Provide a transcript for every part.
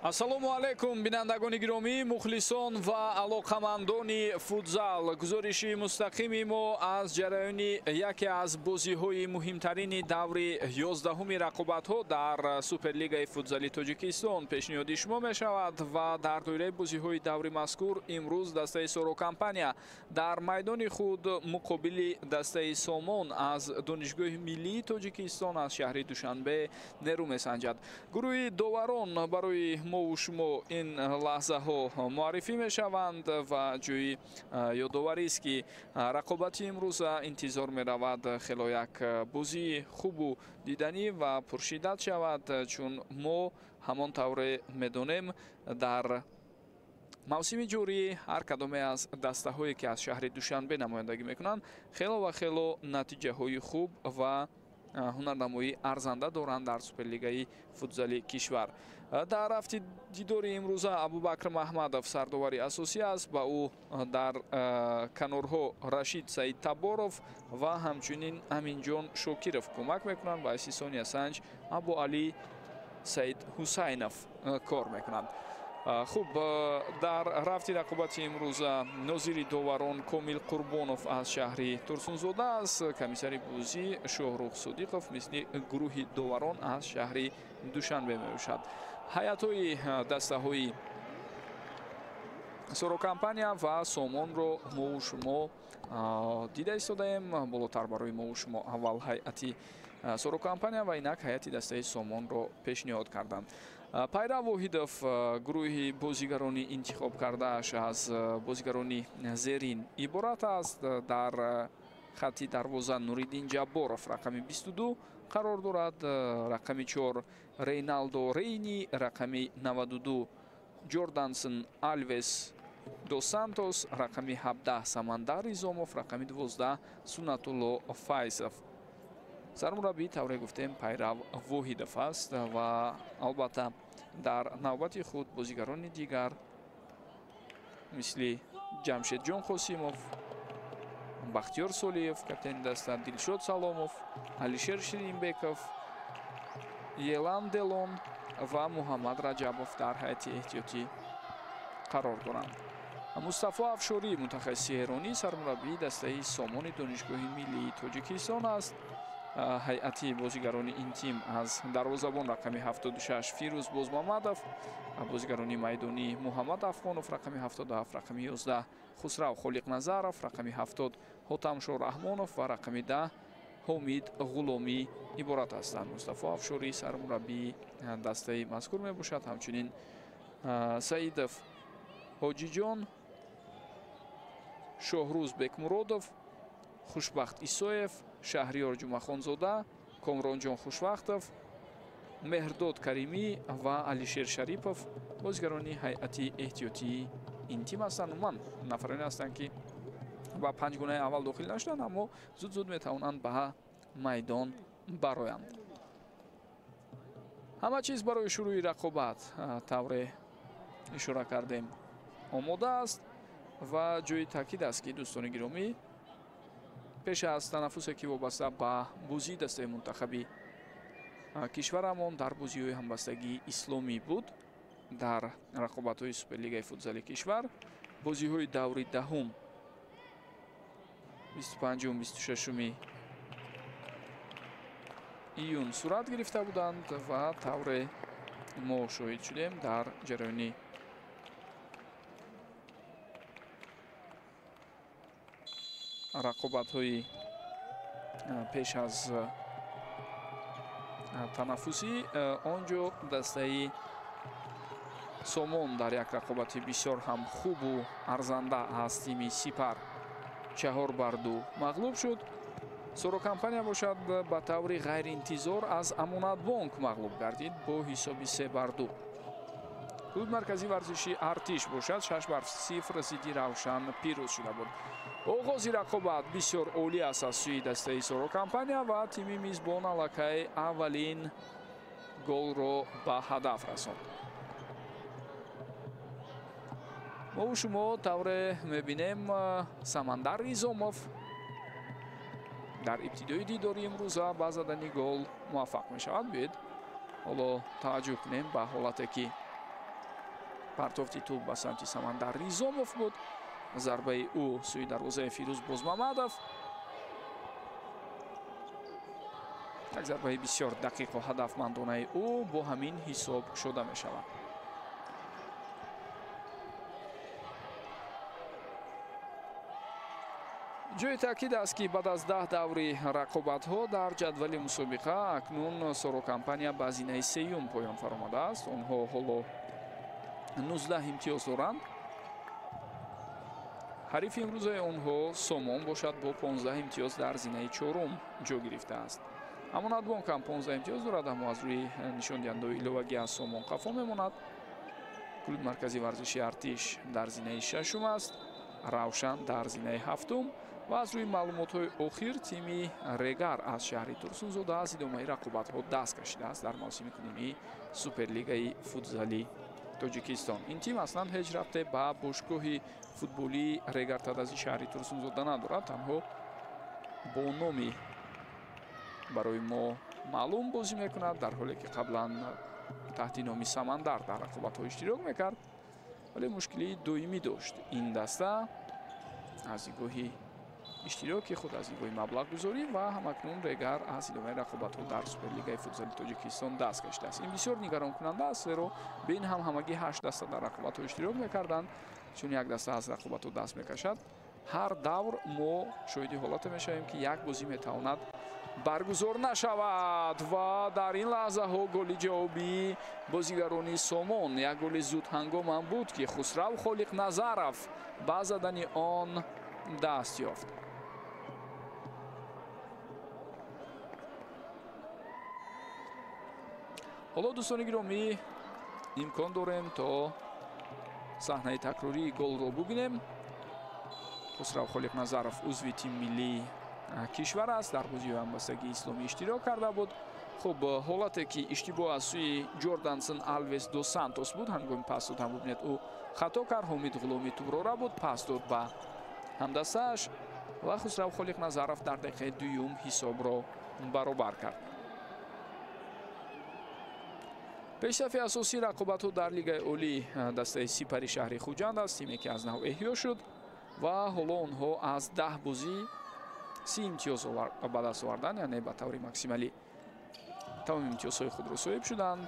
Ассалому алайкум, бинандагони гиромӣ, мухлисон ва алоқамандони футзал. Гузориши мустақими мо аз ҷараёни яке аз бозиҳои муҳимтарини даври 11-уми рақобатҳо дар Суперлигаи футзали Тоҷикистон пешниҳоди шумо мешавад ва дар доираи бозиҳои даври мазкур имрӯз дастаи Соро Компания дар майдони худ муқобили дастаи Сомон аз Донишгоҳи миллии Тоҷикистон аз шаҳри Душанбе нерӯ месанҷад. Гурӯҳи доварон барои мову шумо ин лаҳзаҳо муаррифӣ мешаванд ва ҷои ёдоварист, ки рақобати имрӯза интизор меравад хело як бозии хубу диданӣ ва пуршиддат шавад, чун мо ҳамон тавре медонем, дар мавсими ҷорӣ ҳар кадоме аз дастаҳое, ки аз шаҳри Душанбе намояндагӣ мекунанд, хело ва хело натиҷаҳои хуб ва ҳунарнамоии арзанда доранд дар Суперлигаи футзали кишвар. Дар рафти дидори имрӯза Абубакр Маҳмадов сардовари асосӣ аст. Ба ӯ дар канорҳо Рашид Саидтаборов ва ҳамчунин Аминҷон Шокиров кӯмак мекунанд ва Сисония Санҷ Абуалӣ Саид Ҳусайнов кор мекунанд. Хуб, дар рафти рақобати имрӯза нозири доварон Комил Қурбонов аз шаҳри Турсунзода аст. Комиссари бозӣ Шоҳрух Содиқов мисли гурӯҳи доварон аз шаҳри Душанбе мебошад. Ҳайатҳои дастаҳои Соро Компания ва Сомонро мову шумо дида истодаем. Болотар барои мову шумо аввал ҳайати Соро Компания ва инак ҳайати дастаи Сомонро пешниҳод карданд. Пайрав Воҳидов гурӯҳи бозигарони интихоб кардааш аз бозигарони зерин иборат аст. Дар хатти дарвоза Нуриддин Ҷабборов рақами 22 қарор дорад, рақами 4 Рейналдо Рейни, рақами 92 Ҷордансен Алвес дос Сантос, рақами 17 Самандар Изомов, рақами 12 Сунатулло Файзов. Сармураббӣ, тавре гуфтем, Пайрав Воҳидов аст ва албатта дар навбати худ бозигарони дигар мисли Ҷамшедҷон Қосимов, Бахтиёр Солиев, каптени даста Дилшод Саломов, Алишер Ширинбеков, Елан Делон ва Муҳаммад Раҷабов дар ҳайати эҳтиётӣ қарор доранд. Мустафо Афшорӣ, мутахассиси эронӣ, сармураббии дастаи Сомони Донишгоҳи миллии Тоҷикистон аст. Ҳайати бозигарони ин тим аз дарвозабон рақами 76 Фирӯз Бозмамадов, бозигарони майдонӣ Муҳаммад Афғонов рақами 77, рақами 11 Хусрав Холиқназаров, рақами 70 Ҳотамшо Раҳмонов ва рақами 10 Ҳомид Ғуломӣ иборат ҳастанд. Мустафо Афшорӣ сармураббии дастаи мазкур мебошад. Ҳамчунин Саидов Ҳоҷиҷон, Шоҳрӯз Бекмуродов, Хушбахт Исоев, Шаҳриёр Ҷумахонзода, Комронҷон Хушвахтов, Меҳрдод Каримӣ ва Алишер Шарипов бозигарони ҳайати эҳтиётии ин тим ҳастанд. Умуман нафароне ҳастанд, ки ба панҷгунаи аввал дохил нашуданд, аммо зуд-зуд метавонанд ба майдон бароянд. Ҳама чиз барои шурӯи рақобат, тавре ишора кардем, омода аст ва ҷои таъкид аст, ки дӯстони гиромӣ, пеш аз танаффусе, ки вобаста ба бозии дастаи мунтахаби кишварамон дар бозиҳои ҳамбастагии исломӣ буд дар рақобатҳои Суперлигаи футзали кишвар, бозиҳои даври даҳум 25-ум 26-уми июн сурат гирифта буданд ва тавре мо шоҳид шудем, дар ҷараёни рақобатҳои пеш аз танаффусӣ он ҷо дастаи Сомон дар як рақобати бисёр ҳам хубу арзанда аз тими Сипар 4-2 мағлуб шуд. Соро Компания бошад, ба таври ғайриинтизор аз Амонатбонк мағлуб гардид бо ҳисоби 3-2. Клуби марказии варзиши Артиш бошад 6-0 зидди Равшан пирӯз шуда буд. Оғози рақобат бисёр олӣ аст аз сӯи дастаи Соро Компания ва тими мизбон аллакай аввалин голро ба ҳадаф расонд. Мову шумо тавре мебинем, Самандар Изомов дар ибтидои дидори имрӯза ба задани гол муваффақ мешавад. Биёед, ҳоло таваҷҷӯҳ кунем ба ҳолате, ки Партофти тӯб ба самти Самандар Низомов буд. Зарбаи ӯ сӯи дарвозаи Фирӯз Бозмамадов. Як зарбаи бисёр дақиқу ҳадафмандонаи ӯ бо ҳамин ҳисоб шуда мешавад. Ҷои таъкид аст, ки баъд аз 10 даври рақобатҳо дар ҷадвали мусобиқа акнун Соро Компания ба зинаи сеюм поён фаромадааст. Онҳо ҳоло 19 имтиёз доранд. Ҳарифи имрӯзаи онҳо Сомон бошад, бо 15 имтиёз дар зинаи чорум ҷо гирифтааст. Амонатбонк ҳам 15 имтиёз дорад, аммо аз рӯи нишондиҳандаҳои иловагӣ аз Сомон қафо мемонад. Клуби марказии варзиши Артиш дар зинаи шашум аст, Равшан дар зинаи ҳафтум ва аз рӯи маълумотҳои охир тими Регар аз шаҳри Турсунзода аз идомаи рақобатҳо даст кашидааст дар мавсими кунунии Суперлигаи футзали Тоҷикистон. Ин тим аслан ҳеҷ рабте ба бошгоҳи футболии Регар Тадази шаҳри Турсунзода надорад, танҳо бо номи барои мо маълум бозӣ мекунад, дар ҳоле ки қаблан таҳти номи Самандар дар рақобатҳо иштирок мекард, вале мушкилии доимӣ дошт. Ин даста аз нигоҳи иштироки худ, аз нигоҳи маблағгузорӣ ва ҳамакнун Регар аз идомаи рақобатҳо дар Суперлигаи футзали Тоҷикистон даст кашидааст. Ин бисёр нигаронкунанда аст, зеро бин ҳам ҳамагӣ 8 даста дар рақобатҳо иштирок мекарданд. Чун як даста аз рақобатҳо даст мекашад, ҳар давр мо шоҳиди ҳолате мешавем, ки як бозӣ метавонад баргузор нашавад ва дар ин лаҳзаҳо голи ҷавобии бозигарони Сомон, як голи зудҳангом ҳам буд, ки Хусрав Холиқназаров ба задани он даст ёфт. Ҳоло дӯстони гиромӣ, имкон дорем то саҳнаи такрории голро бубинем. Хусрав Холиқназаров узви тими миллии кишвар аст, дар бозиҳои ҳамбастагии исломӣ иштирок карда буд. Хуб, ҳолате ки иштибоҳ аз сӯи Ҷордансон Алвес до Сантос буд, ҳангоми пас додан бубинед, ӯ хато кард, Ҳомид Ғуломӣ тӯбро рабуд, пас дод ба ҳамдастааш ва Хусрав Холиқназаров дар дақиқаи дуюм ҳисобро баробар кард. Пешсафи асосии рақобатҳо дар Лигаи Олӣ дастаи Сипари шаҳри Хуҷанд аст, тиме ки аз нав эҳё шуд ва ҳоло онҳо аз 10 бозӣ 30 имтиёз ба даст оварданд, яъне ба таври максималӣ тамоми имтиёзҳои худро соҳиб шуданд.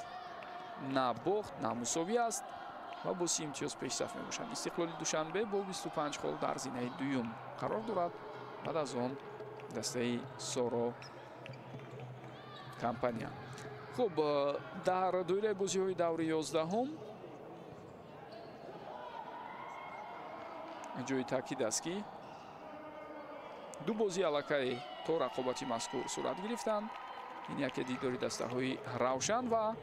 На бохт, на мусовӣ аст ва бо 30 имтиёз пешсаф мебошанд. Истиқлоли Душанбе бо 25 хол дар зинаи дуюм қарор дорад. Баъд аз он дастаи Соро Компания. Хуб, дар доираи бозиҳои даври 11-ум ҷои таъкид аст, ки ду бозӣ аллакай то рақобати мазкур сурат гирифтанд. Ин яке дидори дастаҳои Равшан ва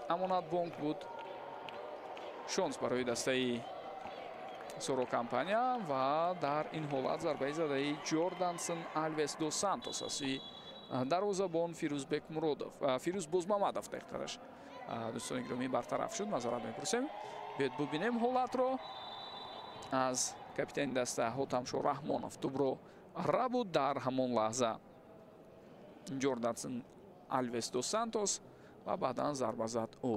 Амонатбонк буд. Шонс барои дастаи Соро Компания ва дар ин ҳолат зарбаи задаи Ҷордансон Алвес до Сантос аз сӯи дарвозабон Фирӯзбек Муродов, Фирӯз Бозмамадов дақиқтараш, дӯстони гиромӣ, бартараф шуд. Мазарат мепурсем. Биёед бубинем ҳолатро. Аз капитани даста Ҳотамшо Раҳмонов тӯбро рабуд, дар ҳамон лаҳза Ҷордансон Алвес до Сантос ва баъдан зарба зад ӯ.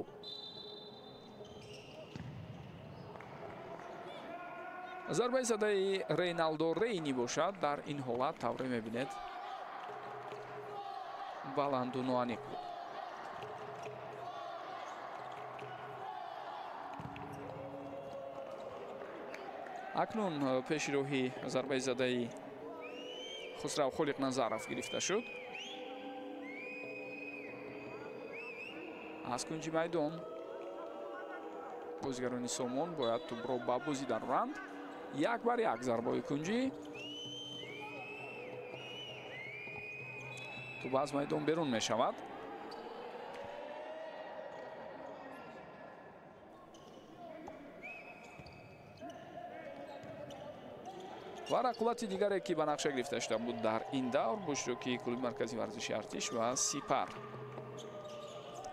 Зарбаи задаи Рейналдо Рейни бошад, дар ин ҳолат тавре мебинед баланду ноаниқ буд. Акнун пеши роҳи зарбаи задаи Хусрав Холиқназаров гирифта шуд. Аз кунҷи майдон бозигарони Сомон бояд тӯбро ба бозӣ дароранд. Як бар як зарбаи кунҷӣ. Тӯб аз майдон берун мешавад. Ва рақобати дигаре ки ба нақша гирифта шуда буд дар ин давр бо иштироки клуби марказии варзиши Артиш ва Сипар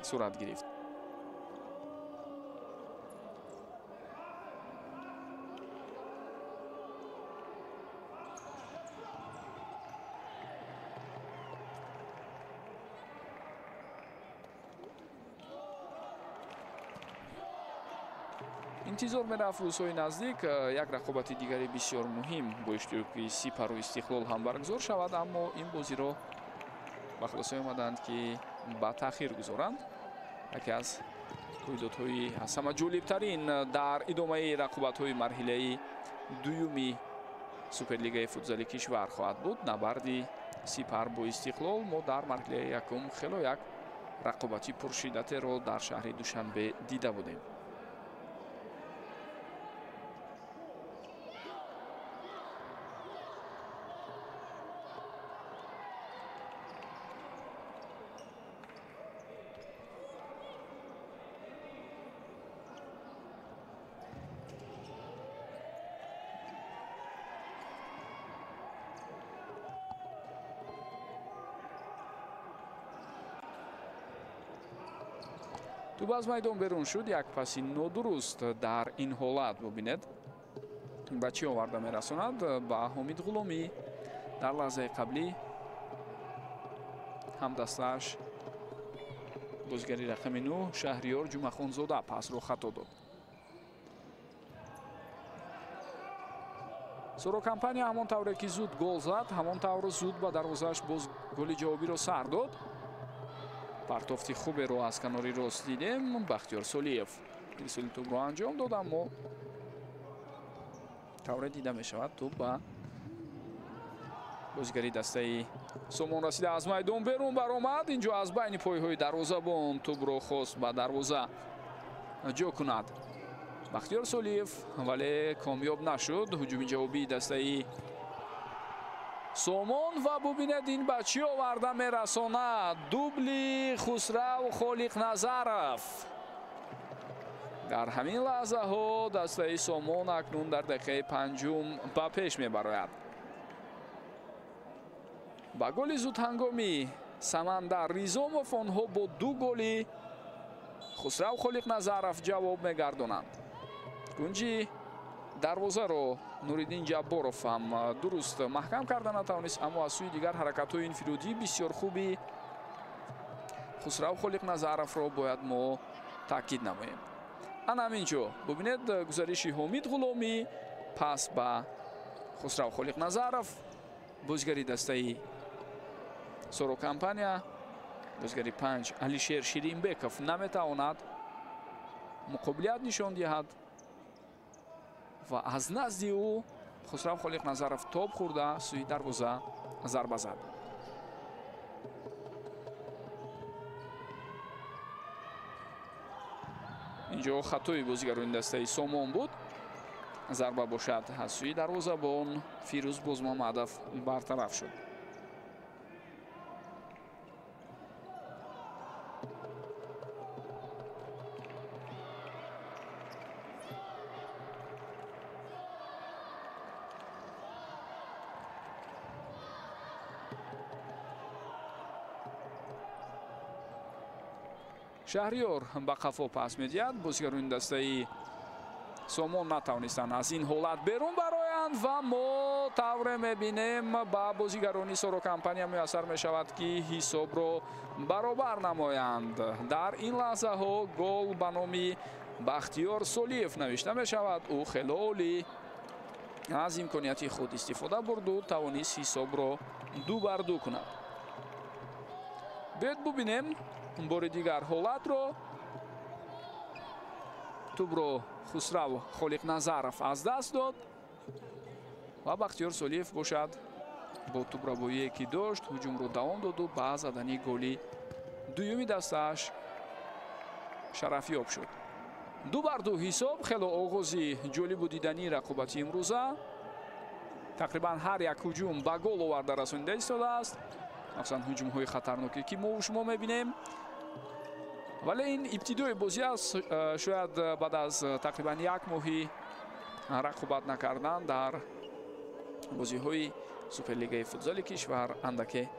сурат гирифт. Интизор мерафт рӯзҳои наздик як рақобати дигари бисёр муҳим бо иштироки Сипару Истиқлол ҳам баргузор шавад, аммо ин бозиро ба хулосае омаданд, ки ба таъхир гузоранд. Яке аз рӯйдодҳои аз ҳама ҷолибтарин дар идомаи рақобатҳои марҳилаи дуюми Суперлигаи футзали кишвар хоҳад буд. Набарди Сипар бо Истиқлол. Мо дар марҳилаи якум хело як рақобати пуршиддатеро дар шаҳри Душанбе дида будем. Тӯб аз майдон берун шуд. Як паси нодуруст дар ин ҳолат бубинед ба чӣ оварда мерасонад. Ба Ҳомид Ғуломӣ дар лаҳзаи қаблӣ ҳамдастааш бозигари рақами 9 Шаҳриёр Ҷумъахонзода пасро хато дод. Соро компания ҳамон тавре ки зуд гол зад, ҳамон тавр зуд ба дарвозааш боз голи ҷавобиро сар дод. Партофти хуберо аз канори рост дидем. Бахтиёр Солиев ирсоли тӯбро анҷом дод, аммо тавре дида мешавад тӯб ба бозигари дастаи Сомон расида аз майдон берун баромад. Инҷо аз байни пойҳои дарвозабон тӯбро хост ба дарвоза ҷо кунад Бахтиёр Солиев, вале комёб нашуд. Ҳуҷуми ҷавобии дастаи Сомон ва бубинед ин ба чӣ оварда мерасонад. Дубли Хусрав Холиқназаров. Дар ҳамин лаҳзаҳо дастаи Сомон акнун дар дақиқаи панҷум ба пеш мебарояд. Ба голи зудҳангоми Самандар Ризомов онҳо бо ду голи Хусрав Холиқназаров ҷавоб мегардонанд. Кунҷи дарвозаро Нуриддин Ҷабборов ҳам дуруст маҳкам карда натавонист, аммо аз сӯи дигар ҳаракатҳои инфиродӣ бисёр хуби Хусрав Холиқназаровро бояд мо таъкид намоем. Ана ҳамин ҷо бубинед гузариши Ҳомид Ғуломӣ пас ба Хусрав Холиқназаров, бозигари дастаи Соро компания, бозигари 5 Алишер Ширинбеков наметавонад муқобилият нишон диҳад ва аз назди ӯ Хусрав Холиқназаров тоб хӯрда сӯи дарвоза зарба зад. Инҷо хатои бозигарони дастаи Сомон буд. Зарба бошад аз сӯи дарвозабон Фирӯз Бозмамадов бартараф шуд. Шаҳриёр ба қафо пас медиҳад. Бозигарони дастаи Сомон натавонистанд аз ин ҳолат берун бароянд ва мо тавре мебинем ба бозигарони Соро компания муяссар мешавад, ки ҳисобро баробар намоянд. Дар ин лаҳзаҳо гол ба номи Бахтиёр Солиев навишта мешавад. Ӯ хело олӣ аз имконияти худ истифода бурду тавонист ҳисобро 2-2 кунад. Биёед бубинем бори дигар ҳолатро. Тӯбро Хусрав Холиқназаров аз даст дод ва Бахтиёр Солиев бошад бо тӯбрабоие ки дошт ҳуҷумро давом доду ба задани голи дуюми дастааш шарафёб шуд. 2-2 ҳисоб. Хело оғози ҷолибу дидании рақобати имрӯза. Тақрибан ҳар як ҳуҷум ба гол оварда расонида истодааст, махсусан ҳуҷумҳои хатарноке ки мо шумо мебинем. Вале ин ибтидои бозӣ аст. Шояд баъд аз тақрибан як моҳи рақобат накардан дар бозиҳои Суперлигаи футзали кишвар андаке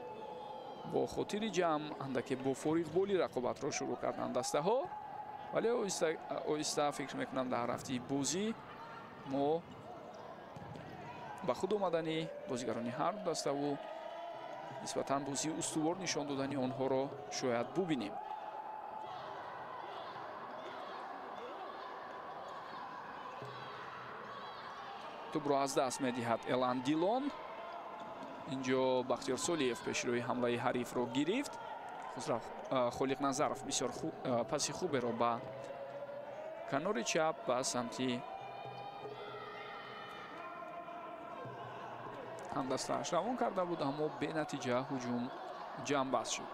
бо хотири ҷамъ, андаке бо фориғболӣ рақобатро шурӯъ карданд дастаҳо. Вале оҳиста фикр мекунам дар рафти бозӣ мо ба худ омадани бозигарони ҳар ду даставу нисбатан бозии устувор нишон додани онҳоро шояд бубинем. Тӯбро аз даст медиҳад Элан Дилон. Инҷо Бахтиёр Солиев пешрӯи ҳамлаи ҳарифро гирифт. Хусрав Холиқназаров бисёр паси хуберо ба канори чап ба самти ҳамдастааш равон карда буд, аммо бенатиҷа ҳуҷум ҷамъбаст шуд.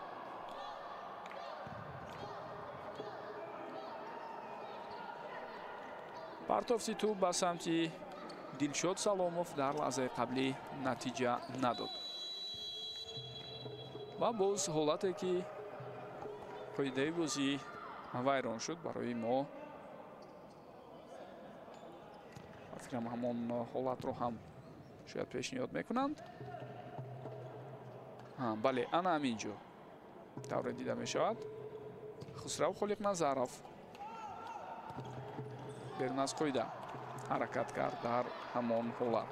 Партофти тӯб ба самти Дилшод Саломов дар лаҳзаи қаблӣ натиҷа надод. Ва боз ҳолате ки қоидаи бозӣ вайрон шуд барои мо. Фикрам ҳамон ҳолатро ҳам шояд пешниҳод мекунанд. Бале, ана ҳамин ҷо тавре дида мешавад. Хусрав Холиқназаров берун аз қоида ҳаракат кард дар ҳамон ҳолат.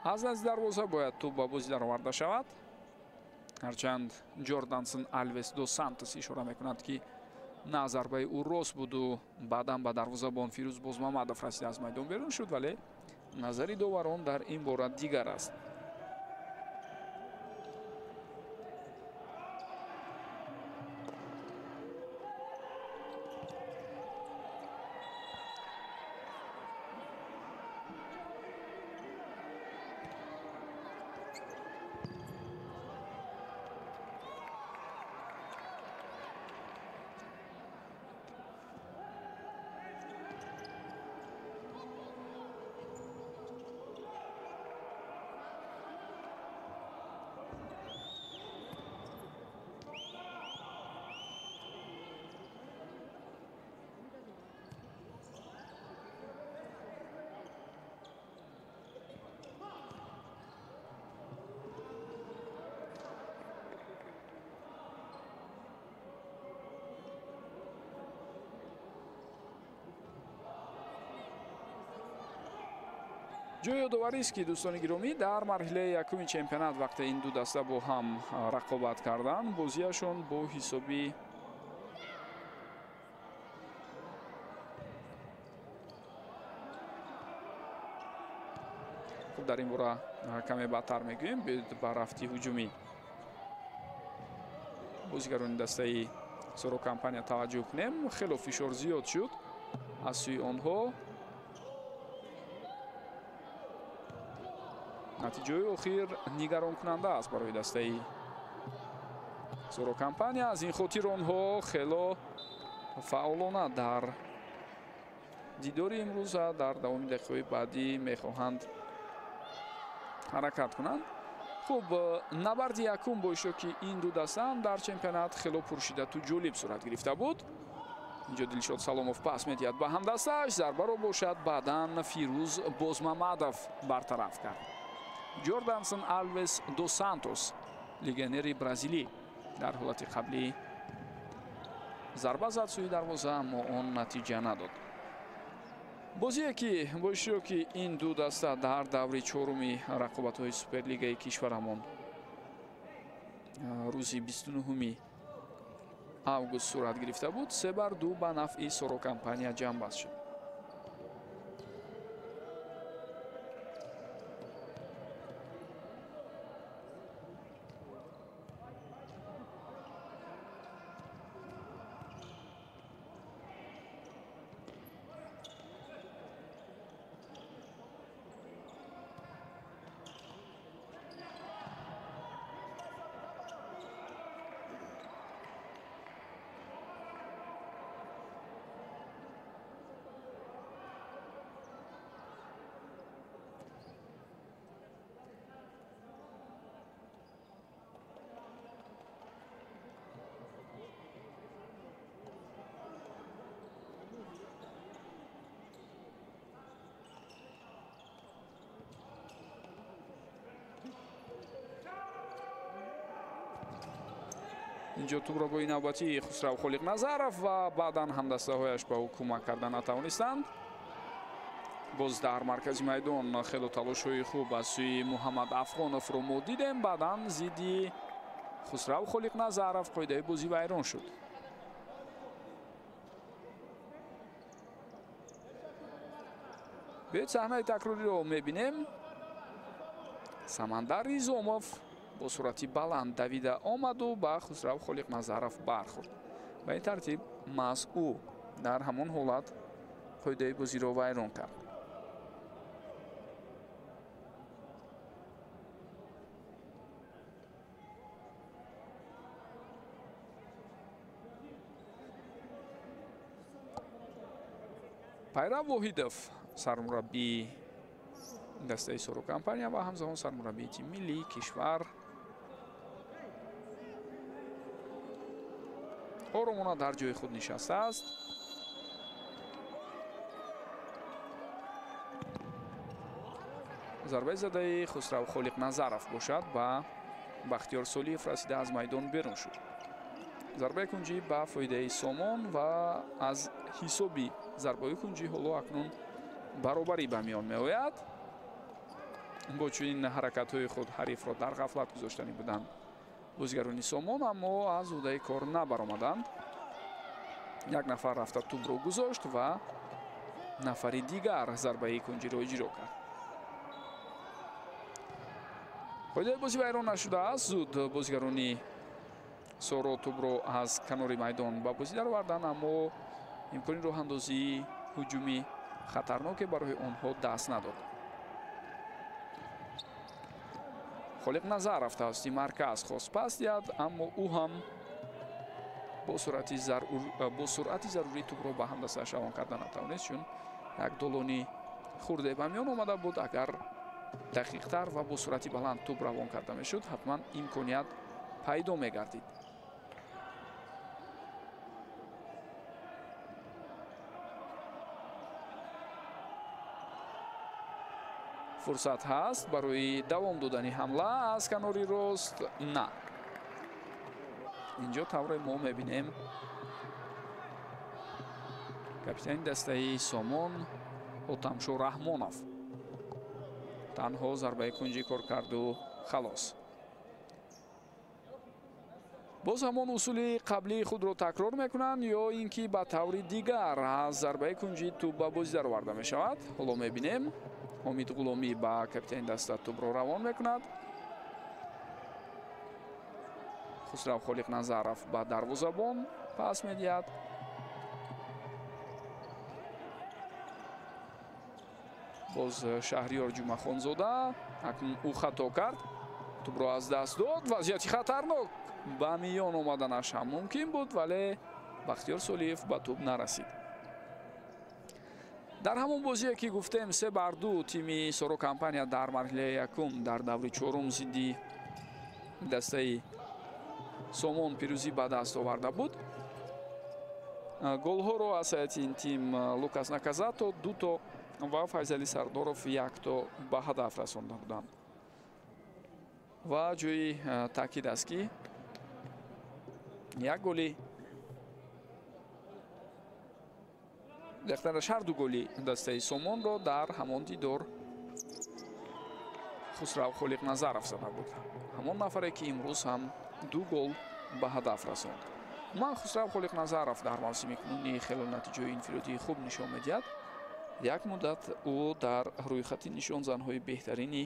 Аз назди дарвоза бояд тӯб ба бозӣ дароварда шавад. Ҳарчанд Ҷордансон Алвес до Сантос ишора мекунад, ки на зарбаи ӯ рост буду баъдан ба дарвозабон Фирӯз Бозмамадов расида аз майдон берун шуд, вале назари доварон дар ин бора дигар аст. Ҷои ёдоварист, ки дӯстони гиромӣ, дар марҳилаи якуми чемпионат вақте ин ду даста бо ҳам рақобат карданд, бозиашон бо ҳисоби хуб, дар ин бора каме баъдтар мегӯем. Ба рафти ҳуҷумӣ бозигарони дастаи Соро Компания таваҷҷӯҳ кунем. Хело фишор зиёд шуд аз сӯи онҳо. Натиҷаи охир нигаронкунанда аст барои дастаи Соро Компания. Аз ин хотир онҳо хело фаъолона дар дидори имрӯза дар давоми дақиқаҳои баъдӣ мехоҳанд ҳаракат кунанд. Хуб, набарди якум бо иштироки ин ду дастаам дар чемпионат хело пуршиддату ҷолиб сурат гирифта буд. Инҷо Дилшод Саломов пас медиҳад ба ҳамдастааш, зарбаро бошад баъдан Фирӯз Бозмамадов бартараф кард. Ҷордансон Алвес до Сантос, легионери бразилӣ, дар ҳолати қаблӣ зарба зад сӯи дарвоза, аммо он натиҷа надод. Бозие ки бо иштироки ин ду даста дар даври чоруми рақобатҳои суперлигаи кишварамон рӯзи 29 август сурат гирифта буд, 3-2 ба нафъи Соро Компания ҷамъбаст шуд. Инҷо тӯбро бо навбатии Хусрав Холиқназаров ва баъдан ҳамдастаҳояш ба ӯ кӯмак карда натавонистанд. Боз дар маркази майдон хело талошҳои хуб аз сӯи Муҳаммад Афғоновро мо дидем. Баъдан зидди Хусрав Холиқназаров қоидаи бозӣ вайрон шуд. Биёед саҳнаи такрориро мебинем. Самандар Ризомов бо суръати баланд давида омаду ба Хусрав Холиқназаров бархӯрд. Ба ин тартиб маҳз ӯ дар ҳамон ҳолат қоидаи бозиро вайрон кард. Пайрав Воҳидов, сармураббии дастаи Соро компания ва ҳамзамон сармураббии тими миллии кишвар, оромона дар ҷои худ нишастааст. Зарбаи задаи Хусрав Холиқназаров бошад ба Бахтиёр Солиев расида аз майдон берун шуд. Зарбаи кунҷӣ ба фоидаи Сомон ва аз ҳисоби зарбаи кунҷӣ ҳоло акнун баробарӣ ба миён меояд. Бо чунин ҳаракатҳои худ ҳарифро дар ғафлат гузоштанӣ буданд бозигарони Сомон, аммо аз ӯҳдаи кор набаромаданд. Як нафар рафта тӯбро гузошт ва нафари дигар зарбаи кунҷиро иҷро кард. Қоидаи бозӣ вайрон нашудааст. Зуд бозигарони Соро тӯбро аз канори майдон ба бозӣ дароварданд, аммо имкони роҳандозии ҳуҷуми хатарноке барои онҳо даст надод. Холиқназаров тавассути марказ хост пас диҳад, аммо ӯ ҳам бо суръати зарурӣ тӯбро ба ҳамдастааш равон карда натавонист, чун як долони хурде ба миён омада буд. Агар дақиқтар ва бо суръати баланд тӯб равон карда мешуд, ҳатман имконият пайдо мегардид. Фурсат ҳаст барои давом додани ҳамла аз канори рост. На, инҷо тавре мо мебинем капитани дастаи Сомон Ҳотамшо Раҳмонов танҳо зарбаи кунҷӣ кор карду халос. Боз ҳамон усули қаблии худро такрор мекунанд ё ин ки ба таври дигар аз зарбаи кунҷӣ тӯб ба бозӣ дароварда мешавад. Ҳоло мебинем Ҳомид Ғуломӣ ба капитани даста тӯбро равон мекунад. Хусрав Холиқназаров ба дарвозабон пас медиҳад. Боз Шаҳриёр Ҷумъахонзода акнун ӯ хато кард, тӯбро аз даст дод. Вазъияти хатарнок ба миён омаданаш ҳам мумкин буд, вале Бахтиёр Солиев ба тӯб нарасид. Дар ҳамон бозие ки гуфтем 3-2 тими Соро компания дар марҳилаи якум дар даври чорум зидди дастаи Сомон пирӯзӣ ба даст оварда буд. Голҳоро аз ҳайати ин тим Лукас Наказато 2 ва Файзали Сардоров 1 ба ҳадаф расонда буданд. Ва ҷои таъкид аст, ки як голи дақиқтараш ҳар ду голи дастаи Сомонро дар ҳамон дидор Хусрав Холиқназаров зада буд. Ҳамон нафаре ки имрӯз ҳам 2 гол ба ҳадаф расонд. Ман Хусрав Холиқназаров дар мавсими кунунӣ хело натиҷаҳои инфиродии хуб нишон медиҳад. Як муддат ӯ дар рӯйхати нишонзанҳои беҳтарини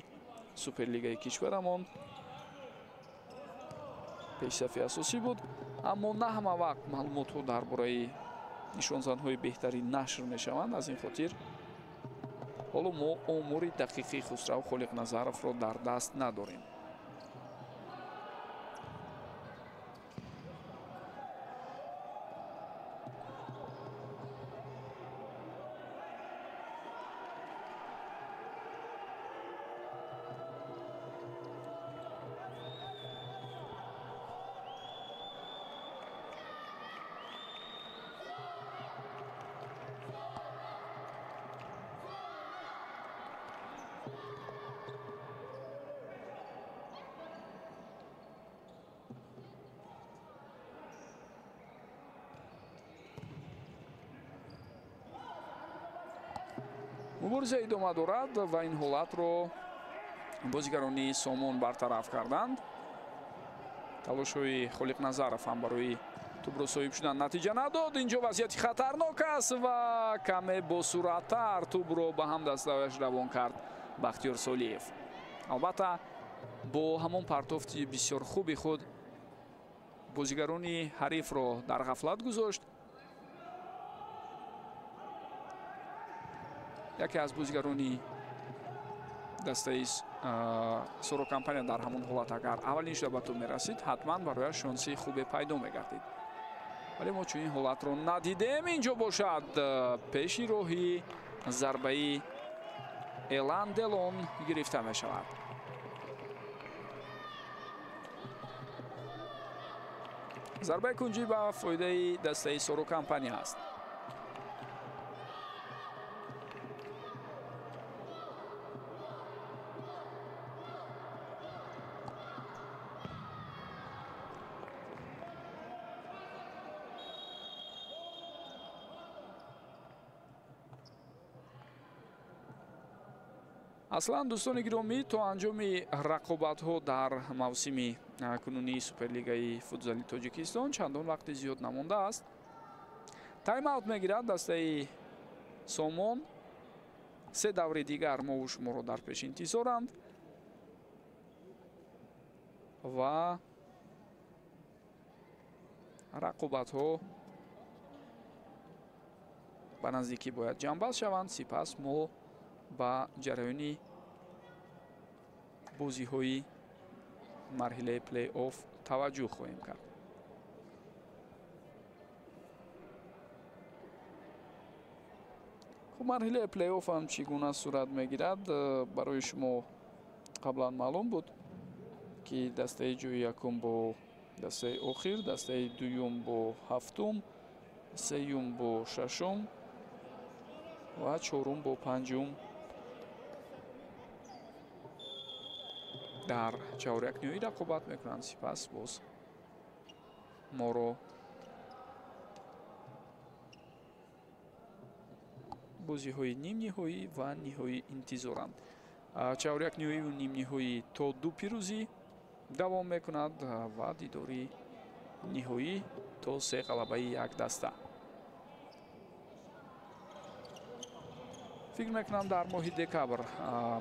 суперлигаи кишварамон пешсафи асосӣ буд, аммо на ҳама вақт маълумотҳо дар бораи нишонзанҳои беҳтарин нашр мешаванд. Аз ин хотир ҳоло мо омори дақиқи Хусрав Холиқназаровро дар даст надорем. Мубориза идома дорад ва ин ҳолатро бозигарони Сомон бартараф карданд. Талошҳои Холиқ Назаров ҳам барои тӯбро соҳиб шудан натиҷа надод. Инҷо вазъияти хатарнок аст ва каме босуръаттар тӯбро ба ҳамдастааш равон кард Бахтиёр Солиев. Албатта бо ҳамон партофти бисёр хуби худ бозигарони ҳарифро дар ғафлат гузошт. Яке аз бозигарони дастаи Соро Компания дар ҳамон ҳолат агар аввалин шуда ба тӯб мерасид, ҳатман барояш шонси хубе пайдо мегардид. Вале мо чунин ҳолатро надидем. Инҷо бошад пеши роҳи зарбаи Элан Делон гирифта мешавад. Зарбаи кунҷӣ ба фоидаи дастаи Соро Компания аст. Аслан дӯстони гиромӣ, то анҷоми рақобатҳо дар мавсими кунунии Суперлигаи футзали Тоҷикистон чандон вақти зиёд намондааст. Тайм-аут мегирад дастаи Сомон. Се даври дигар мову шуморо дар пеш интизоранд ва рақобатҳо ба наздикӣ бояд ҷамъбаст шаванд. Сипас мо ба ҷараёни бозиҳои марҳилаи плей-офф таваҷҷӯҳ хоҳем кард. Хуб, марҳилаи плей-офф ҳам чӣ гуна сурат мегирад, барои шумо қаблан маълум буд, ки дастаи ҷои якум бо дастаи охир, дастаи дуюм бо ҳафтум, сеюм бо шашум ва чорум бо панҷум дар чаҳорякниҳоӣ рақобат мекунанд. Сипас боз моро бозиҳои нимниҳоӣ ва ниҳоӣ интизоранд. Чаҳорякниҳоиву нимниҳоӣ то ду пирӯзӣ давом мекунад ва дидори ниҳоӣ то се ғалабаи як даста. Фикр мекунам дар моҳи декабр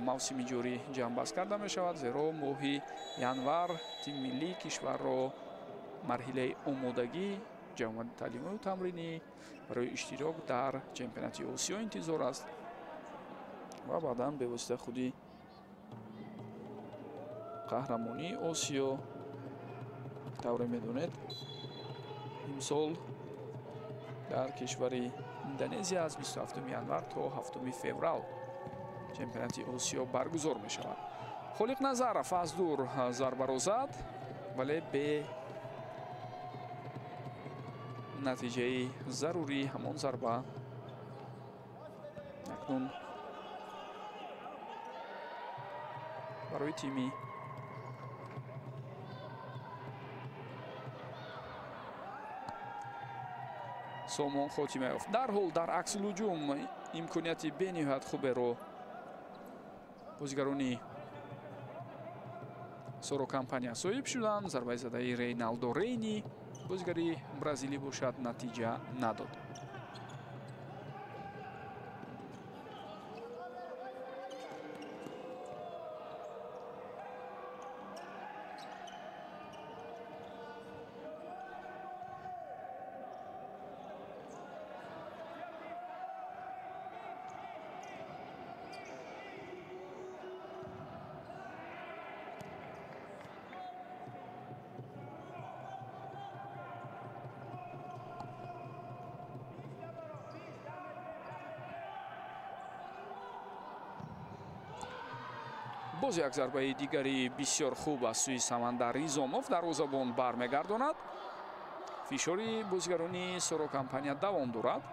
мавсими ҷорӣ ҷамъбаст карда мешавад, зеро моҳи январ тими миллии кишварро марҳилаи омодагӣ, ҷамъомади таълимию тамринӣ барои иштирок дар чемпионати Осиё интизор аст ва баъдан бевосита худи қаҳрамонии Осиё. Тавре медонед, имсол дар кишвари Индонезия аз 27 январ то 7 феврал чемпионати Осиё баргузор мешавад. Холиқ Назаров аз дур зарбаро зад, вале бе натиҷаи зарурӣ ҳамон зарба. Акнун барои тими Сомон хотима ёфт. Дарҳол дар аксулҳуҷум имконияти бениҳоят хуберо бозигарони Соро Компания соҳиб шуданд. Зарбаи задаи Рейналдо Рейни, бозигари бразилӣ бошад, натиҷа надод. Боз як зарбаи дигари бисёр хуб аз сӯи Самандар Ризомов дарвозабон бармегардонад. Фишори бозигарони Соро Компания давом дорад.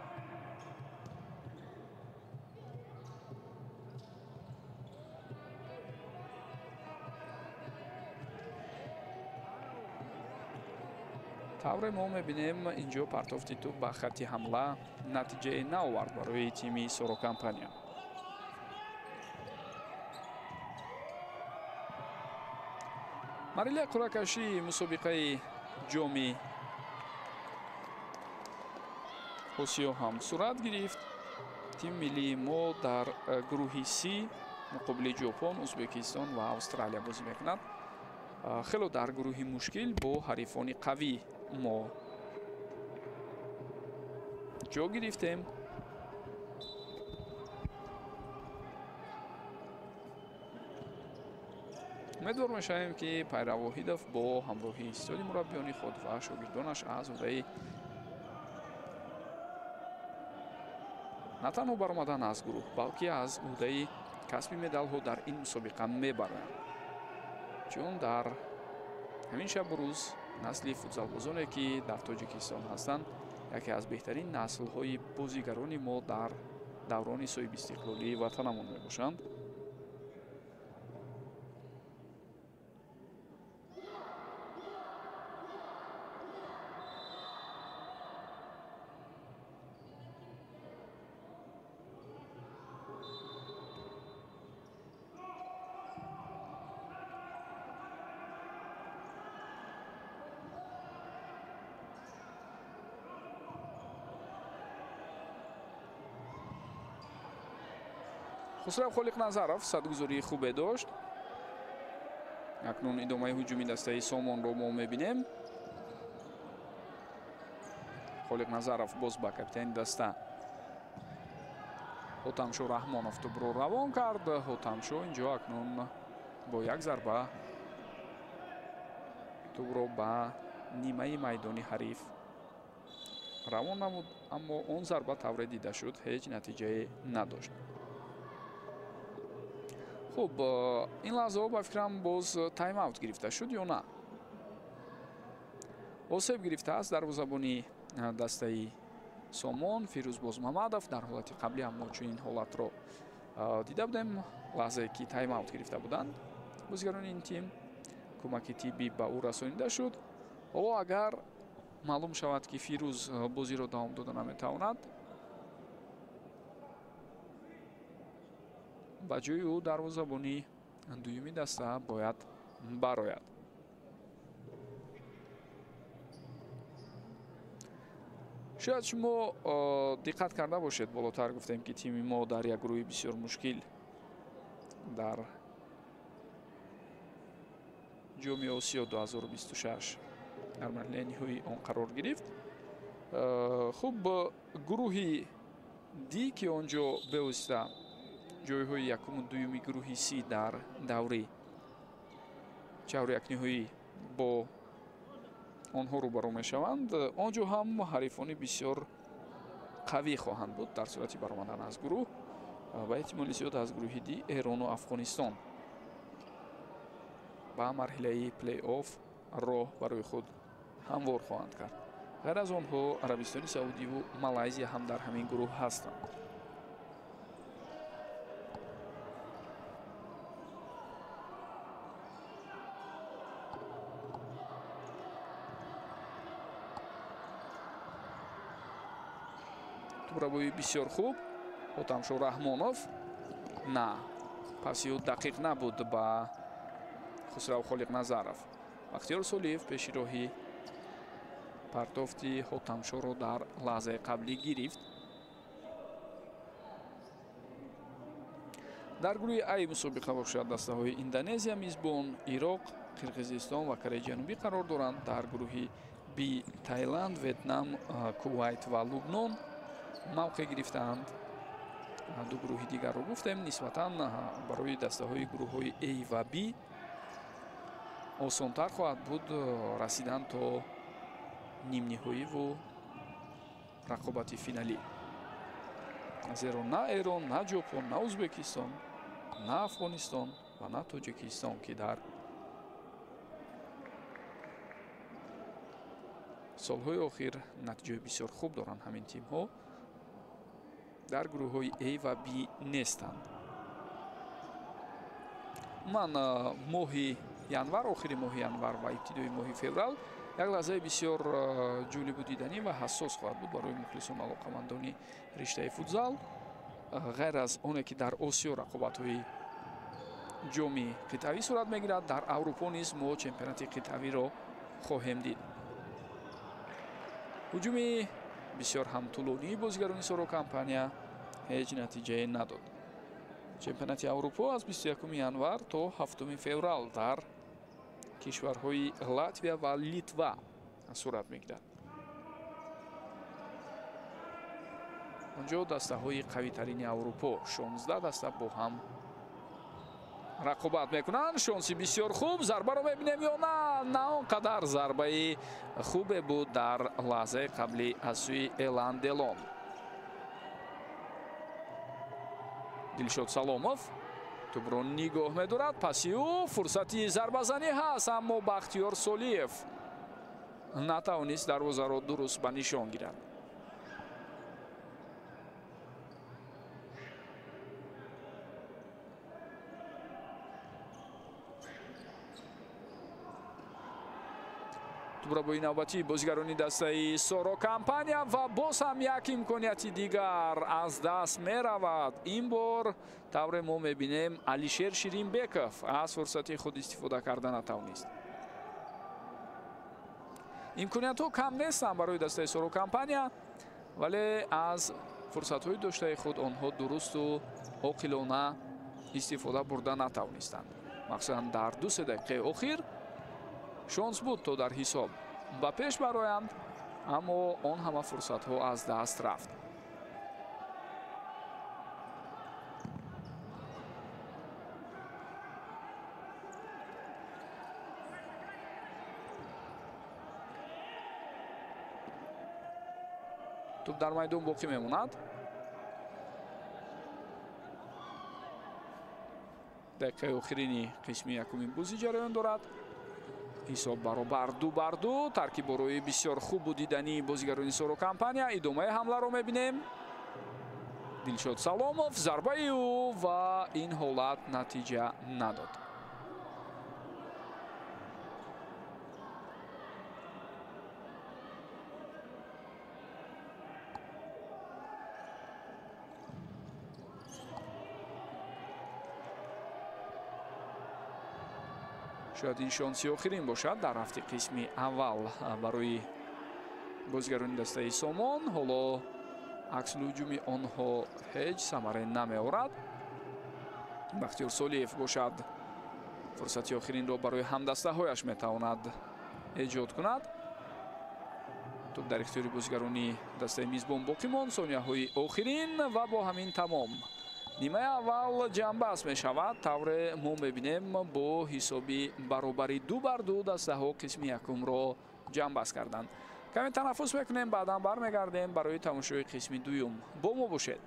Тавре мо мебинем, инҷо партофти тӯб ба хатти ҳамла натиҷае наовард барои тими Соро Компания. Марҳилаи қуръакашии мусобиқаи ҷоми Осиё ҳам сурат гирифт. Тими миллии мо дар гурӯҳи Си муқобили Ҷопон, Ӯзбекистон ва Австралия бозӣ мекунад. Хело дар гурӯҳи мушкил бо ҳарифони қавӣ мо ҷо гирифтем. Умедвор мешавем, ки Пайрав Воҳидов бо ҳамроҳии истоди мураббиёни худ ва шогирдонаш аз ӯҳдаи на танҳо баромадан аз гурӯҳ, балки аз ӯҳдаи касби медалҳо дар ин мусобиқа мебаранд. Чун дар ҳамин шабу рӯз насли футзалбозоне, ки дар Тоҷикистон ҳастанд, яке аз беҳтарин наслҳои бозигарони мо дар даврони соҳибистиқлолии ватанамон мебошанд. Хусрав Холиқназаров садгузории хубе дошт. Акнун идомаи ҳуҷуми дастаи Сомонро мо мебинем. Холиқназаров боз ба капитани даста Ҳотамшо Раҳмонов тӯбро равон кард. Ҳотамшо инҷо акнун бо як зарба тӯбро ба нимаи майдони ҳариф равон намуд, аммо он зарба тавре дида шуд, ҳеҷ натиҷае надошт. Хуб, ин лаҳзаҳо ба фикрам боз тайм-аут гирифта шуд ё на? Осеб гирифтааст дарвозабони дастаи Сомон Фирӯз Бозмамадов. Дар ҳолати қаблӣ ҳам мо чунин ҳолатро дида будем. Лаҳзае ки тайм-аут гирифта буданд бозигарони ин тим, кӯмаки тиббӣ ба ӯ расонида шуд. Ҳоло агар маълум шавад, ки Фирӯз бозиро давом дода наметавонад, ба ҷои ӯ дарвозабони дуюми даста бояд барояд. Шояд шумо диққат карда бошед, болотар гуфтем, ки тими мо дар як гурӯҳи бисёр мушкил дар ҷоми Осиё 2026 дар марҳилаи ниҳоии он қарор гирифт. Хуб, гурӯҳи Ди, ки он ҷо бевосита ҷойҳои якуму дуюми гурӯҳи Си дар даври чаҳорякниҳоӣ бо онҳо рӯбарӯ мешаванд, он ҷо ҳам ҳарифони бисёр қавӣ хоҳанд буд дар сурати баромадан аз гурӯҳ. Ба эҳтимоли зиёд аз гурӯҳи Ди Эрону Афғонистон ба марҳилаи плей-офф роҳ барои худ ҳамвор хоҳанд кард. Ғайр аз онҳо Арабистони Саудиву Малайзия ҳам дар ҳамин гурӯҳ ҳастанд. Тӯбрабои бисёр хуб Ҳотамшо Раҳмонов. На, паси ӯ дақиқ набуд ба Хусрав Холиқназаров. Бахтиёр Солиев пеши роҳи партофти Ҳотамшоро дар лаҳзаи қаблӣ гирифт. Дар гурӯҳи Ай мусобиқа бошад дастаҳои Индонезия, мизбон, Ироқ, Қирғизистон ва Кореяи Ҷанубӣ қарор доранд. Дар гурӯҳи Б Таиланд, Ветнам, Кувайт ва Лубнон мавқеъ гирифтаанд. Ду гурӯҳи дигарро гуфтем, нисбатан барои дастаҳои гурӯҳҳои А ва Б осонтар хоҳад буд расидан то нимниҳоиву рақобати финалӣ. Зеро на Эрон, на Ҷопон, на Ӯзбекистон, на Афғонистон ва на Тоҷикистон, ки дар солҳои охир натиҷаи бисёр хуб доранд, ҳамин тимҳо дар гурӯҳҳои А ва Б нестанд. Ман моҳи январ, охири моҳи январ ва ибтидои моҳи феврал як лаҳзаи бисёр ҷолибу диданӣ ва ҳассос хоҳад буд барои мухлисон, алоқамандони риштаи футзал. Ғайр аз оне ки дар Осиё рақобатҳои ҷоми қитъавӣ сурат мегирад. Дар Аврупо низ мо чемпионати қитъавиро хоҳем дид. Ҳуҷуми бисёр ҳам тӯлонии бозигарони Соро Компания ҳеҷ натиҷае надод. Чемпионати Аврупо аз 21 январ то 7 феврал дар кишварҳои Латвия ва Литва сурат мегирад. Онҷо дастаҳои қавитарини Аврупо 16 даста бо ҳам рақобат мекунанд. Шонси бисёр хуб, зарбаро мебинем ё на? На он қадар зарбаи хубе буд дар лаҳзаи қабли аз сӯи Элан Делон. Дилшод Саломов тӯбро нигоҳ медорад. Паси ӯ фурсати зарбазанӣ ҳаст, аммо Бахтиёр Солиев натавонист дарвозаро дуруст ба нишон гирад. Тӯбрабои навбатии бозигарони дастаи Соро Компания ва боз ҳам як имконияти дигар аз даст меравад. Ин бор тавре мо мебинем Алишер Ширинбеков аз фурсати худ истифода карда натавонист. Имкониятҳо кам нестанд барои дастаи Соро Компания, вале аз фурсатҳои доштаи худ онҳо дурусту оқилона истифода бурда натавонистанд. Махсусан дар 2-3 дақиқаи охир шонс буд то дар ҳисоб ба пеш бароянд, аммо он ҳама фурсатҳо аз даст рафт. Тӯб дар майдон боқӣ мемонад. Дақиқаи охирини қисми якуми бозӣ ҷараён дорад. Ҳисоб баробар 2-2. Таркиборои бисёр хубу дидании бозигарони Соро Компания. Идомаи ҳамларо мебинем. Дилшод Саломов, зарбаи ӯ ва ин ҳолат натиҷа надод. Шояд ин шонси охирин бошад дар рафти қисми аввал барои бозигарони дастаи Сомон. Ҳоло аксулҳуҷуми онҳо ҳеҷ самаре намеорад. Бахтиёр Солиев бошад фурсати охиринро барои ҳамдастаҳояш метавонад эҷод кунад. Тӯб дар ихтиёри бозигарони дастаи мизбон боқӣ монд. Сонияҳои охирин ва бо ҳамин тамом. Нимаи аввал ҷамъбаст мешавад. Тавре мо мебинем бо ҳисоби баробари 2-2 дастаҳо қисми якумро ҷамъбаст карданд. Каме танаффус мекунем, баъдан бармегардем барои тамошои қисми дуюм. Бо мо бошед.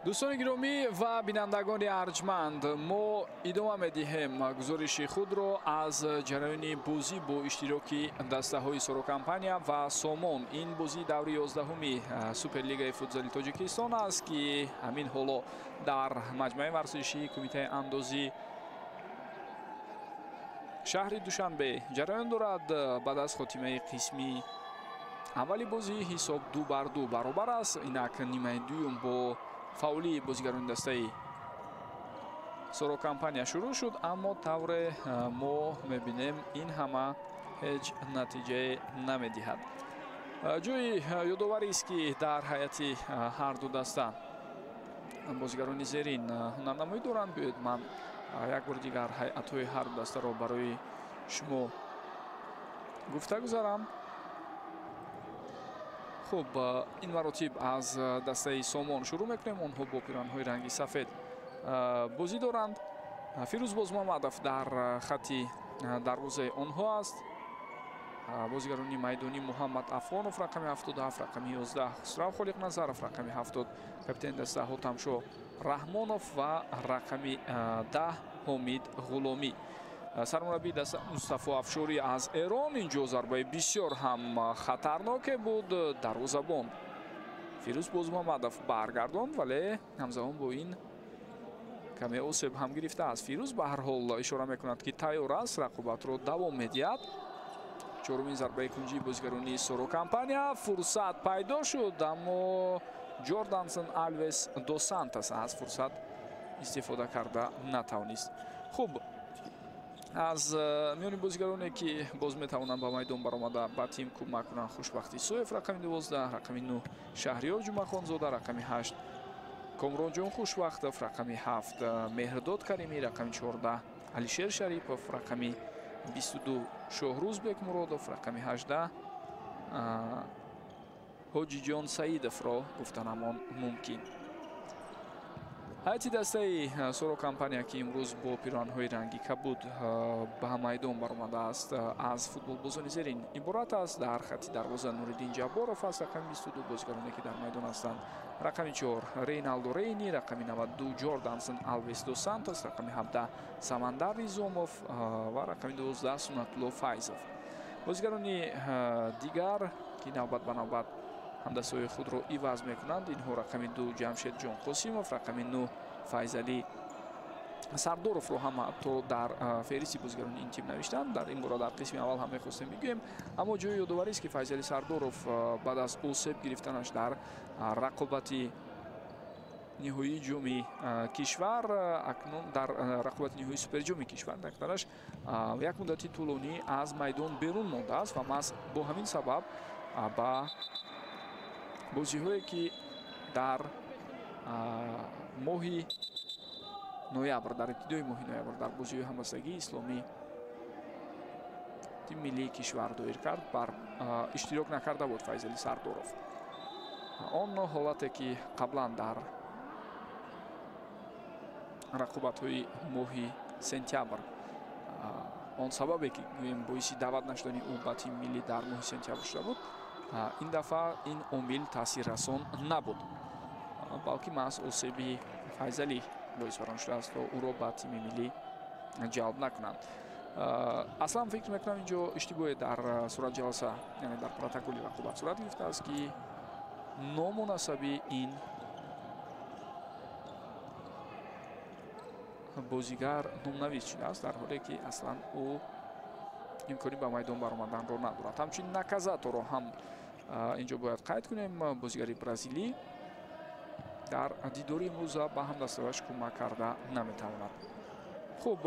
Дӯстони гиромӣ ва бинандагони арҷманд, мо идома медиҳем гузориши худро аз ҷараёни бозӣ бо иштироки дастаҳои Соро Компания ва Сомон. Ин бозӣ даври 11-уми Суперлигаи футзали Тоҷикистон аст, ки ҳамин ҳоло дар маҷмӯаи варзишии Кумитаи андозӣ шаҳри Душанбе ҷараён дорад. Баъд аз хотимаи қисми аввали бозӣ ҳисоб 2-2 баробар аст. Инак нимаи дуюм бо фаъолии бозигарони дастаи Соро Компания шурӯъ шуд, аммо тавре мо мебинем, ин ҳама ҳеҷ натиҷае намедиҳад. Ҷои ёдоварист, ки дар ҳайати ҳар ду даста бозигарони зерин ҳунарнамоӣ доранд. Биёед, ман як бори дигар ҳайатҳои ҳар ду дастаро барои шумо гуфта гузарам. Хуб, ин маротиб аз дастаи Сомон шурӯъ мекунем. Онҳо бо пиранҳои ранги сафед бозӣ доранд. Фирӯз Бозмуҳаммадов дар хати дарвозаи онҳо аст. Бозигарони майдонӣ: Муҳаммад Афғонов рақами 77, рақами 11 Хусрав Холиқназаров, рақами 70 капитани даста Ҳотамшо Раҳмонов ва рақами 10 Ҳомид Ғуломӣ. Сармураббии даста Мустафо Афшорӣ аз Эрон. Инҷо зарбаи бисёр ҳам хатарноке буд, дарвозабон Фирӯз Бозмуҳаммадов баргардонд, вале ҳамзамон бо ин каме осеб ҳам гирифтааст. Фирӯз ба ҳар ҳол ишора мекунад, ки тайёр аст, рақобатро давом медиҳад. Чорумин зарбаи кунҷии бозигарони Соро Компания, фурсат пайдо шуд, аммо Ҷордансон Алвес до Сантос аз фурсат истифода карда натавонист. Хуб, аз миёни бозигароне, ки боз метавонанд ба майдон баромада ба тим кӯмак кунанд, Хушбахт Исоев рақами 12, рақами 9 Шаҳриёр Ҷумъахонзода, рақами 8 Комронҷон Хушвақтов, рақами 7 Меҳрдод Каримӣ, рақами 14 Алишер Шарипов, рақами 22 Шоҳрӯз Бекмуродов, рақами 18 Ҳоҷиҷон Саидовро гуфтанамон мумкин. Ҳайати дастаи Соро Компания, ки имрӯз бо пироҳанҳои ранги кабуд ба майдон баромадааст, аз футболбозони зерин иборат аст. Дар хати дарвоза Нуриддин Ҷабборов аст, рақами 22. Бозигароне, ки дар майдон ҳастанд: рақами 4 Рейналдо Рейни, рақами 92 Ҷордансон Алвес до Сантос, рақами 17 Самандар Низомов ва рақами 12 Сунатулло Файзов. Бозигарони дигар, ки навбат ба навбат ҳамдастаҳои худро иваз мекунанд, инҳо рақами 2 Ҷамшедҷон Қосимов, рақами 9 Файзалӣ Сардоровро ҳам ҳатто дар феҳристи бозигарони ин тим навиштанд. Дар ин бора дар қисми аввал ҳам мехостем бигӯем, аммо ҷои ёдоварист, ки Файзалӣ Сардоров баъд аз осеб гирифтанаш дар рақобати ниҳоии ҷоми кишвар, акнун дар рақобати ниҳоии суперҷоми кишвар дақтараш, як муддати тӯлонӣ аз майдон берун мондааст ва маҳз бо ҳамин сабаб ба бозиҳое, ки дар моҳи ноябр, дар ибтидои моҳи ноябр дар бозиҳои ҳамбастагии исломӣ тими миллии кишвар доир кард, бар иштирок накарда буд Файзалӣ Сардоров. Он ҳолате, ки қаблан дар рақобатҳои моҳи сентябр, он сабабе, ки гӯем боиси даъват нашудани ӯ ба тими миллӣ дар моҳи сентябр шуда буд, ин дафъа ин омил таъсиррасон набуд, балки маҳз осеби Файзалӣ боис бар он шудааст, то ӯро ба тими миллӣ ҷалб накунанд. Аслан фикр мекунам, инҷо иштибоҳе дар суратҷаласа, яъне дар протоколи рақобат сурат гирифтааст, ки номунасаби ин бозигар номнавис шудааст, дар ҳоле ки аслан ӯ имкони ба майдон баромаданро надорад. Ҳамчунин Наказаторо ҳам инҷо бояд қайд кунем. Бозигари бразилӣ дар дидори имрӯза ба ҳамдастааш кӯмак карда наметавонад. Хуб,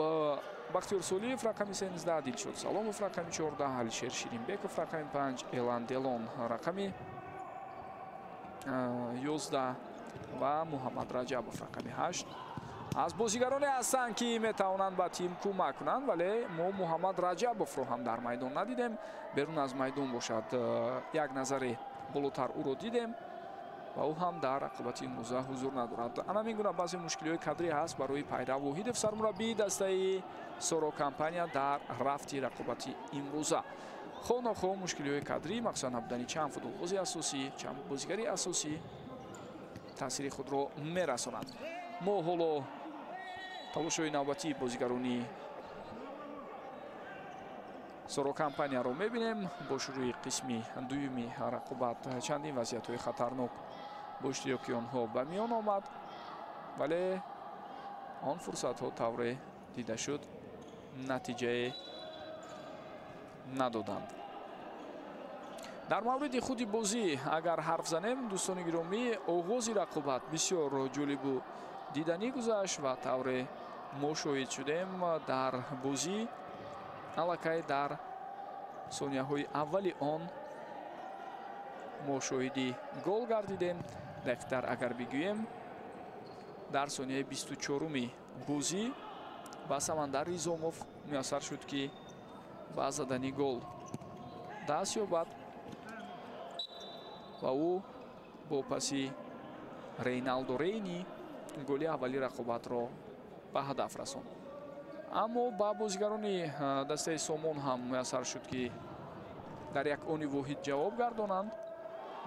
Бахтиёр Солиев рақами 13, Дилшод Саломов рақами 14, Алишер Ширинбеков рақами 5, Элан Делон рақами 11 ва Муҳаммад Раҷабов рақами 8 аз бозигароне ҳастанд, ки метавонанд ба тим кӯмак кунанд, вале мо Муҳаммад Раҷабовро ҳам дар майдон надидем. Берун аз майдон бошад, як назаре болотар ӯро дидем ва ӯ ҳам дар рақобати имрӯза ҳузур надорад. Ана ҳамин гуна баъзе мушкилиҳои кадрӣ ҳаст барои Пайрав Воҳидов, сармураббии дастаи Соро Компания, дар рафти рақобати имрӯза. Хоҳ нохоҳ мушкилиҳои кадрӣ, махсусан набудани чанд футболбози асосӣ, чанд бозигари асосӣ Таъсири худро мерасонад. Мо ҳоло талошҳои навбатии бозигарони Соро компанияро мебинем. Бо шурӯи қисми дуюми рақобат чандин вазъиятҳои хатарнок бо иштироки онҳо ба миён омад, вале он фурсатҳо тавре дида шуд натиҷае надоданд. Дар мавриди худи бозӣ агар ҳарф занем, дӯстони гиромӣ, оғози рақобат бисёр ҷолибу диданӣ гузашт ва тавре мо шоҳид шудем дар бозӣ аллакай дар сонияҳои аввали он мо шоҳиди гол гардидем. Дақиқтар агар бигӯем, дар сонияи 24-уми бозӣ ба Самандар Ризомов муяссар шуд, ки ба задани гол даст ёбад ва ӯ бо паси Рейналдо Рейни голи аввали рақобатро ба ҳадаф расонд. Аммо ба бозигарони дастаи Сомон ҳам муяссар шуд, ки дар як они воҳид ҷавоб гардонанд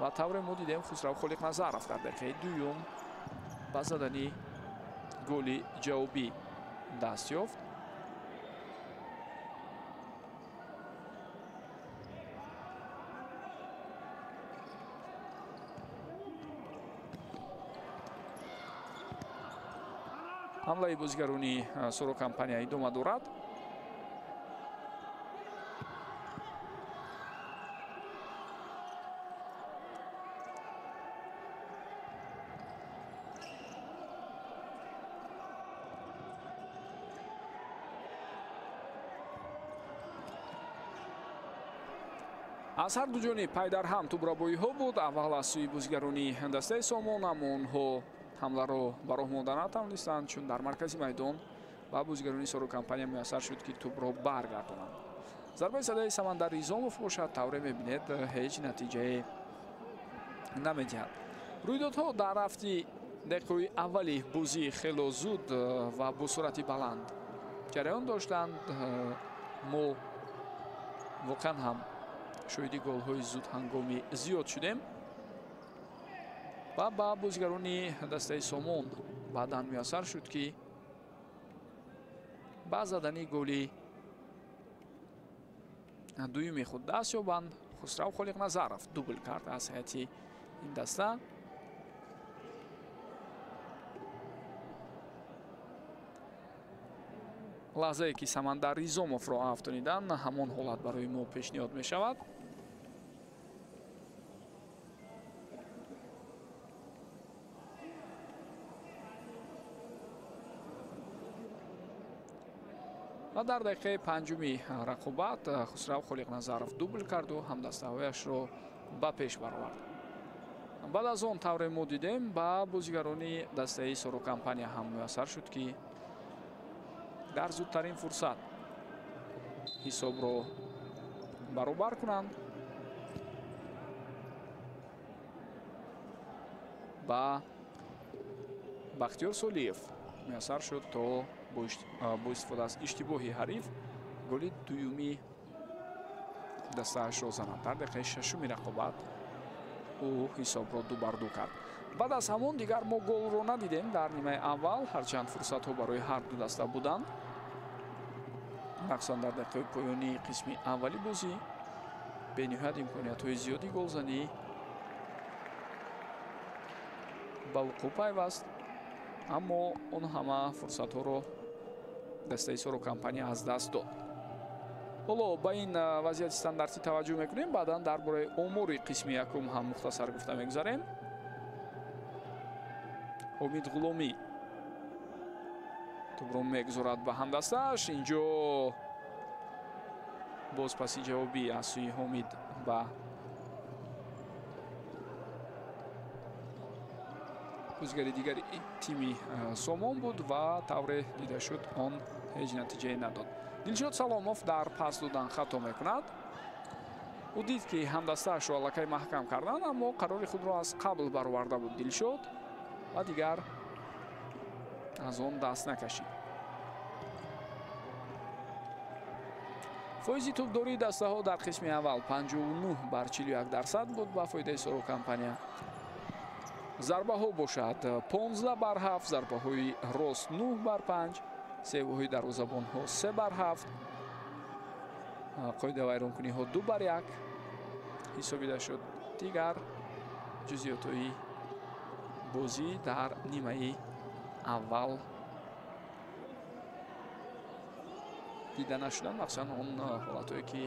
ва тавре мо дидем Хусрав Холиқназаров дар дақиқаи дуюм ба задани голи ҷавобӣ даст ёфт. Ҳамлаи бозигарони Соро компания идома дорад. Аз ҳар ду ҷониб пайдарҳам тӯбрабоиҳо буд. Аввал аз сӯи бозигарони дастаи Сомон, аммо онҳо ҳамларо ба роҳ монда натавонистанд, чун дар маркази майдон ба бозигарони Соро компания муяссар шуд, ки тӯбро баргардонанд. Зарбаи задаи Самандар Ризомов бошад, тавре мебинед, ҳеҷ натиҷае намедиҳад. Рӯйдодҳо дар рафти дақиқаҳои аввали бозӣ хело зуд ва бо суръати баланд ҷараён доштанд. Мо воқеан ҳам шоҳиди голҳои зудҳангоми зиёд шудем ва ба бозигарони дастаи Сомон баъдан муяссар шуд, ки ба задани голи дуюми худ даст ёбанд. Хусрав Холиқназаров дубл кард аз ҳайати ин даста. Лаҳзае ки Самандар Ризомовро афтонидан, ҳамон ҳолат барои мо пешниҳод мешавад. Ва дар дақиқаи панҷуми рақобат Хусрав Холиқназаров дубл карду ҳамдастаҳояшро ба пеш баровард. Баъд аз он тавре мо дидем, ба бозигарони дастаи Соро компания ҳам муяссар шуд, ки дар зудтарин фурсат ҳисобро баробар кунанд. Ба Бахтиёр Солиев муяссар шуд, то бо истифода аз иштибоҳи ҳариф голи дуюми дастаашро занад. Дар дақиқаи шашуми рақобат ӯ ҳисобро 2-2 кард. Баъд аз ҳамон дигар мо голро надидем дар нимаи аввал, ҳарчанд фурсатҳо барои ҳар ду даста буданд, махсусан дар дақиқаи поёнии қисми аввали бозӣ бениҳоят имкониятҳои зиёди голзанӣ ба вуқӯъ пайваст, аммо он ҳама фурсатҳоро дастаи Соро компания аз даст дод. Ҳоло ба ин вазъияти стандартӣ таваҷҷӯҳ мекунем, баъдан дар бораи омори қисми якум ҳам мухтасар гуфта мегузарем. Ҳомид Ғуломӣ тӯбро мегузорад ба ҳамдастааш. Инҷо боз паси ҷавобӣ аз сӯи Ҳомид ба бозигари дигари тими Сомон буд ва тавре дида шуд он ҳеҷ натиҷае надод. Дилшод Саломов дар пас додан хато мекунад. Ӯ дид, ки ҳамдастаашро аллакай маҳкам карданд, аммо қарори худро аз қабл бароварда буд Дилшод ва дигар аз он даст накашид. Фоизи тӯбдории дастаҳо дар қисми аввал 59 бар 41% буд ба фоидаи Соро компания. Зарбаҳо бошад 15-7, зарбаҳои рост 9-5, севоҳои дарвозабонҳо 3-7, қоидавайронкуниҳо 2-1 ҳисобида шуд. Дигар ҷузъиётҳои бозӣ дар нимаи аввал дида нашуданд, махсусан он ҳолатҳое ки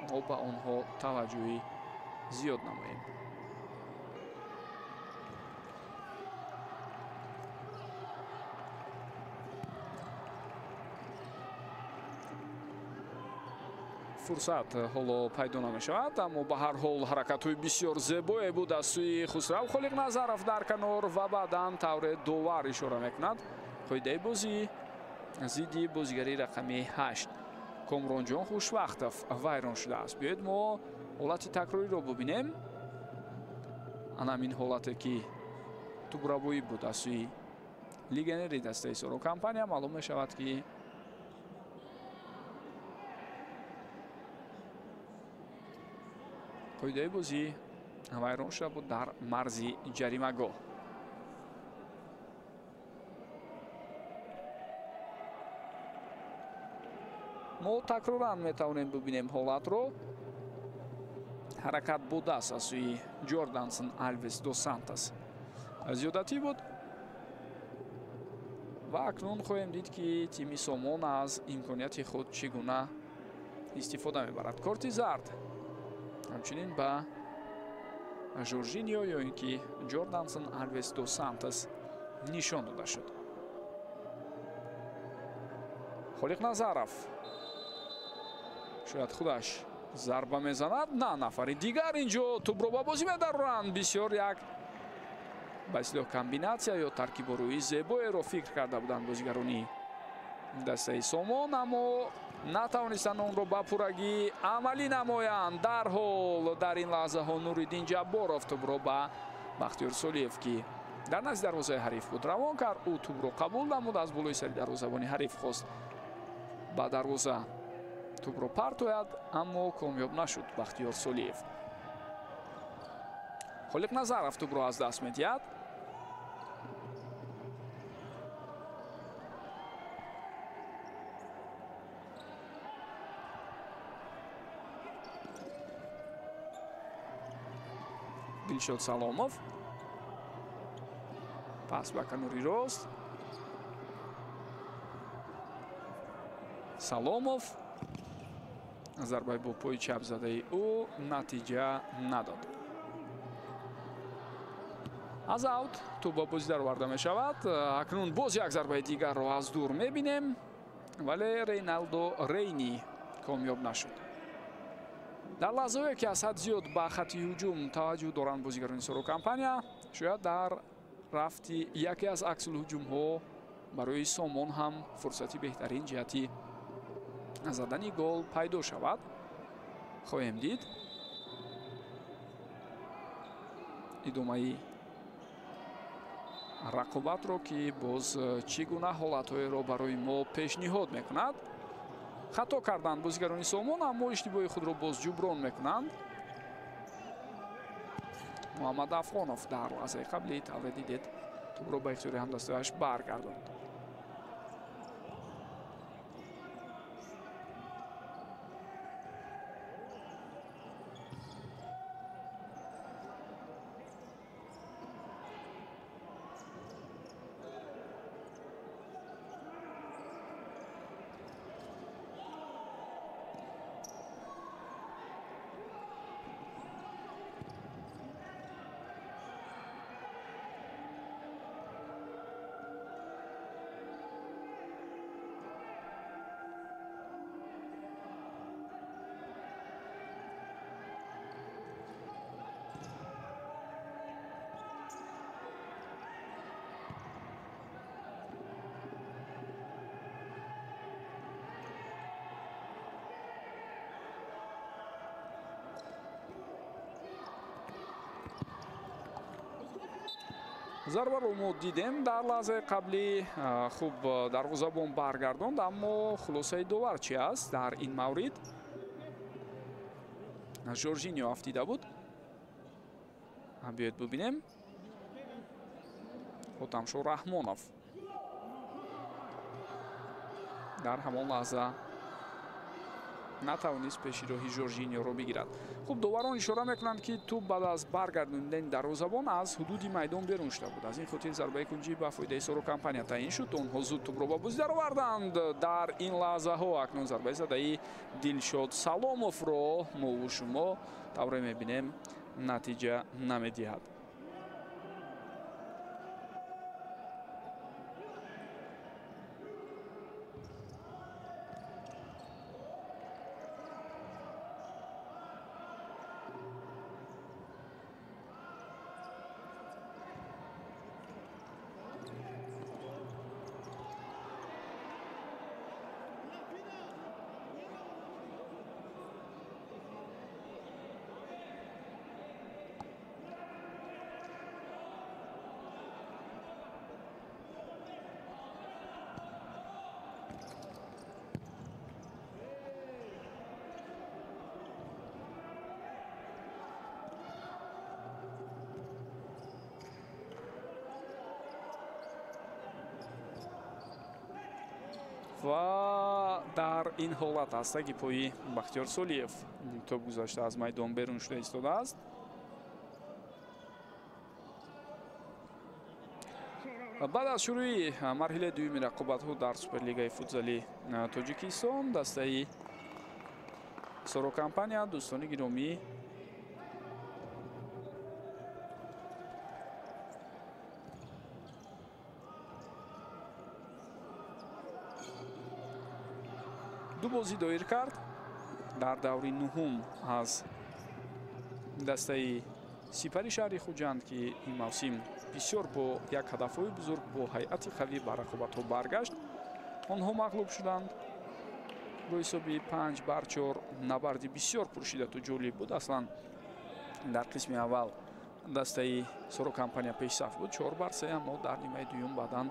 мо ба онҳо таваҷҷӯҳи зиёд намоем. Фурсат ҳоло пайдо намешавад, аммо ба ҳар ҳол ҳаракатҳои бисёр зебое буд аз сӯи Хусрав Холиқназаров дар канор ва баъдан тавре довар ишора мекунад. Қоидаи бозӣ зидди бозигари рақами 8 Комронҷон Хушвақтов вайрон шудааст. Биёед мо ҳолати такрориро бубинем. Ана ҳамин ҳолате ки тӯбравоӣ буд аз сӯи легионери дастаи Соро компания, маълум мешавад ки қоидаи бозӣ вайрон шуда буд дар марзи ҷаримагоҳ. Мо такроран метавонем бубинем ҳолатро. Ҳаракат будааст аз сӯи Ҷордансон Алвес до Сантос. Зиёдатӣ буд ва акнун хоҳем дид, ки тими Сомон аз имконияти худ чӣ гуна истифода мебарад. Корти зард ҳамчунин ба Жоржинио ё ин ки Ҷордансон Алвес до Сантос нишон дода шуд. Холиқназаров шояд худаш зарба мезанад, на нафари дигар инҷо тӯбро ба бозӣ медароранд. Бисёр як ба истилоҳ комбинатсия ё таркиборӯи зебоеро фикр карда буданд бозигарони дастаи Сомон, аммо натавонистанд онро ба пуррагӣ амалӣ намоянд. Дарҳол дар ин лаҳзаҳо Нуриддин Ҷабборов тӯбро ба Бахтиёр Солиев, ки дар назди дарвозаи ҳариф буд, равон кард. Ӯ тӯбро қабул намуд, аз болои сари дарвозабони ҳариф хост ба дарвоза тӯбро партояд, аммо комёб нашуд Бахтиёр Солиев. Холиқназаров тӯбро аз даст медиҳад. Дилшод Саломов пас ба канори рост. Саломов зарбаи бо пои чап задаи ӯ натиҷа надод. Аз аут тӯб ба бозӣ дароварда мешавад. Акнун боз як зарбаи дигарро аз дур мебинем, вале Рейналдо Рейни комёб нашуд. Дар лаҳзаҳое ки аз ҳад зиёд ба хатти ҳуҷум таваҷҷӯҳ доранд бозигарони Соро компания, шояд дар рафти яке аз аксулҳуҷумҳо барои Сомон ҳам фурсати беҳтарин ҷиҳати задани гол пайдо шавад. Хоҳем дид идомаи рақобатро, ки боз чӣ гуна ҳолатҳоеро барои мо пешниҳод мекунад. Хато карданд бозигарони Сомон, аммо иштибоҳи худро боз ҷуброн мекунанд. Муҳаммад Афғонов дар лаҳзаи қаблӣ тавре дидед тӯбро ба ихтиёри ҳамдастааш баргардонд. Зарбаро мо дидем дар лаҳзаи қаблӣ, хуб дарвозабон баргардонд, аммо хулосаи довар чи аст дар ин маврид? Жоржинио афтида буд. Биёед бубинем. Хотамшо Раҳмонов дар ҳамон лаҳза натавонист пеши роҳи Жоржиньоро бигирад. Хуб, доварон ишора мекунанд, ки тӯб баъд аз баргардонидани дарвозабон аз ҳудуди майдон берун шуда буд. Аз ин хотир зарбаи кунҷӣ ба фоидаи Соро Компания таъин шуд. Онҳо зуд тӯбро ба бозӣ дароварданд. Дар ин лаҳзаҳо акнун зарбаи задаи Дилшод Саломовро мову шумо тавре мебинем натиҷа намедиҳад. Ва дар ин ҳолат ҳастаги пои Бахтиёр Солиев тӯб гузашта аз майдон берун шуда истодааст. Баъд аз шурӯи марҳилаи дуюми рақобатҳо дар Суперлигаи футзали Тоҷикистон дастаи Соро Компания, дӯстони гиромӣ, ду бозӣ доир кард. Дар даври нуҳум аз дастаи Сипари шаҳри Хуҷанд, ки ин мавсим бисёр бо як ҳадафҳои бузург, бо ҳайати қавӣ ба рақобатҳо баргашт, онҳо мағлуб шуданд бо ҳисоби 5-4. Набарди бисёр пуршиддату ҷолиб буд. Аслан дар қисми аввал дастаи Соро Компания пешсаф буд 4-3, аммо дар нимаи дуюм баъдан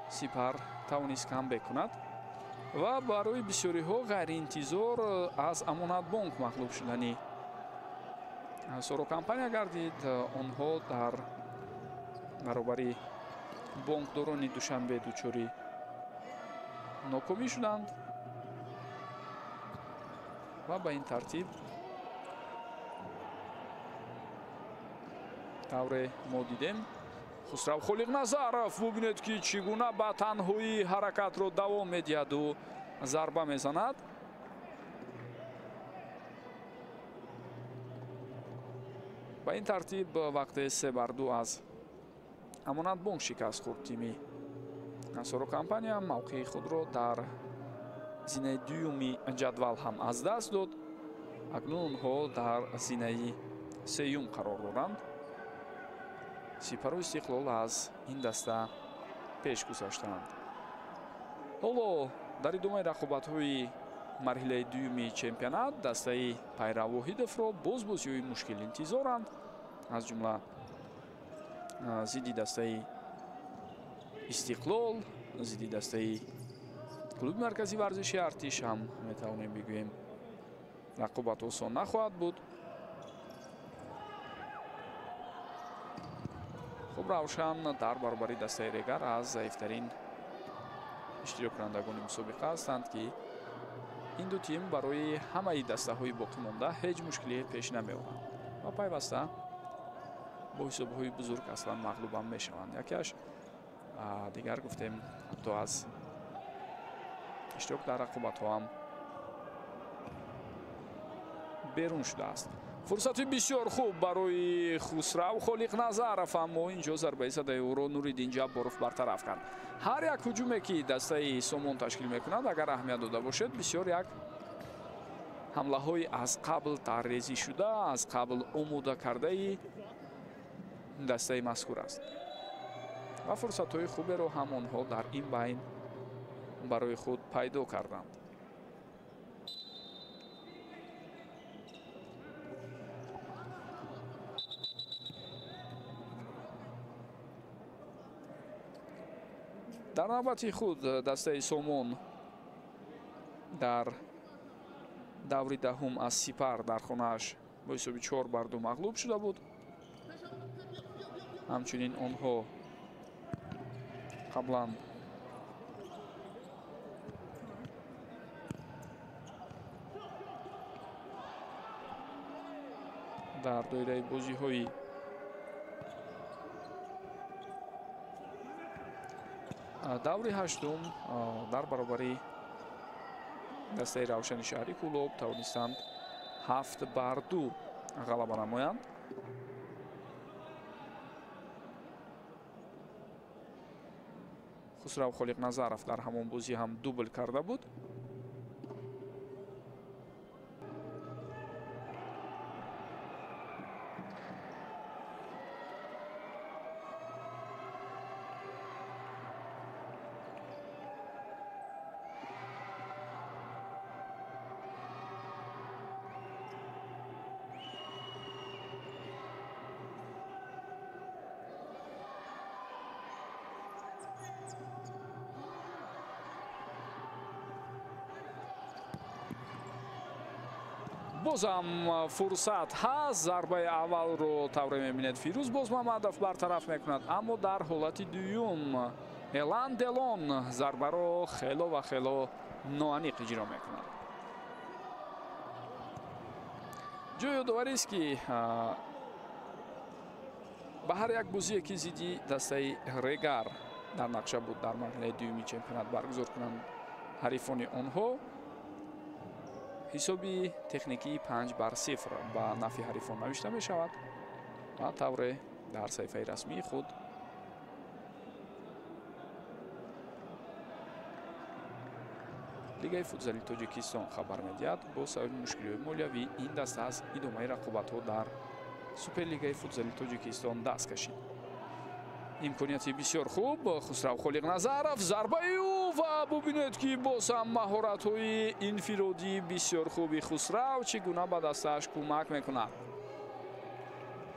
Сипар тавонист камбек кунад ва барои бисёриҳо ғайриинтизор аз Амонатбонк мағлуб шудани Соро Компания гардид. Онҳо дар баробари бонкдорони Душанбе дучори нокомӣ шуданд ва ба ин тартиб тавре мо дидем, Хусрав Холиқназаров бубинед, ки чӣ гуна ба танҳоӣ ҳаракатро давом медиҳаду зарба мезанад. Ба ин тартиб вақте 3-2 аз Амонатбонк шикаст хӯрд, тими Соро Компания мавқеи худро дар зинаи дуюми ҷадвал ҳам аз даст дод. Акнун онҳо дар зинаи сеюм қарор доранд. Сипару Истиқлол аз ин даста пеш гузаштаанд. Ҳоло дар идомаи рақобатҳои марҳилаи дуюми чемпионат дастаи Пайрав Воҳидовро боз бозиҳои мушкил интизоранд, аз ҷумла зидди дастаи Истиқлол, зидди дастаи клуби марказии варзиши Артиш ҳам метавонем бигӯем рақобат осон нахоҳад буд. Хуб, Равшан дар баробари дастаи Регар аз заифтарин иштироккунандагони мусобиқа ҳастанд, ки ин ду тим барои ҳамаи дастаҳои боқимонда ҳеҷ мушкилие пеш намеоранд ва пайваста бо ҳисобҳои бузург аслан мағлубам мешаванд. Якеаш дигар гуфтем ҳатто аз иштирок дар рақобатҳо ҳам берун шудааст. Фурсати бисёр хуб барои Хусрав Холиқназаров, аммо инҷо зарбаи задаи ӯро Нуриддин Ҷабборов бартараф кард. Ҳар як ҳуҷуме, ки дастаи Сомон ташкил мекунад, агар аҳамият дода бошед, бисёр як ҳамлаҳои аз қабл таррезӣ шуда, аз қабл омода кардаи дастаи мазкур аст ва фурсатҳои хуберо ҳам онҳо дар ин байн барои худ пайдо карданд. Дар навбати худ дастаи Сомон дар даври даҳум аз Сипар дар хонааш бо ҳисоби 4-2 мағлуб шуда буд. Ҳамчунин онҳо қаблан дар доираи бозиҳои даври ҳаштум дар баробари дастаи Равшани шаҳри Кӯлоб тавонистанд 7-2 ғалаба намоянд. Хусрав Холиқназаров дар ҳамон бозӣ ҳам дубл карда буд. Бозам фурсат ҳаст. Зарбаи аввалро тавре мебинед Фирӯз Бозмамадов бартараф мекунад, аммо дар ҳолати дуюм Элан Делон зарбаро хело ва хело ноаниқ иҷро мекунад. Ҷои ёдоварист, ки ба ҳар як бозие, ки зидди дастаи Регар дар нақша буд дар марҳилаи дуюми чемпионат баргузор кунанд ҳарифони онҳо, ҳисоби техникии 5-0 ба нафъи ҳарифон навишта мешавад ва тавре дар саҳифаи расмии худ Лигаи футзали Тоҷикистон хабар медиҳад, бо сабаби мушкилиҳои молиявӣ ин даста аз идомаи рақобатҳо дар Суперлигаи футзали Тоҷикистон даст кашид. Имконияти бисёр хуб Хусрав Холиқназаров, зарбаи ӯ ва бубинед, ки боз ҳам маҳоратҳои инфиродии бисёр хуби Хусрав чӣ гуна ба дастааш кӯмак мекунад.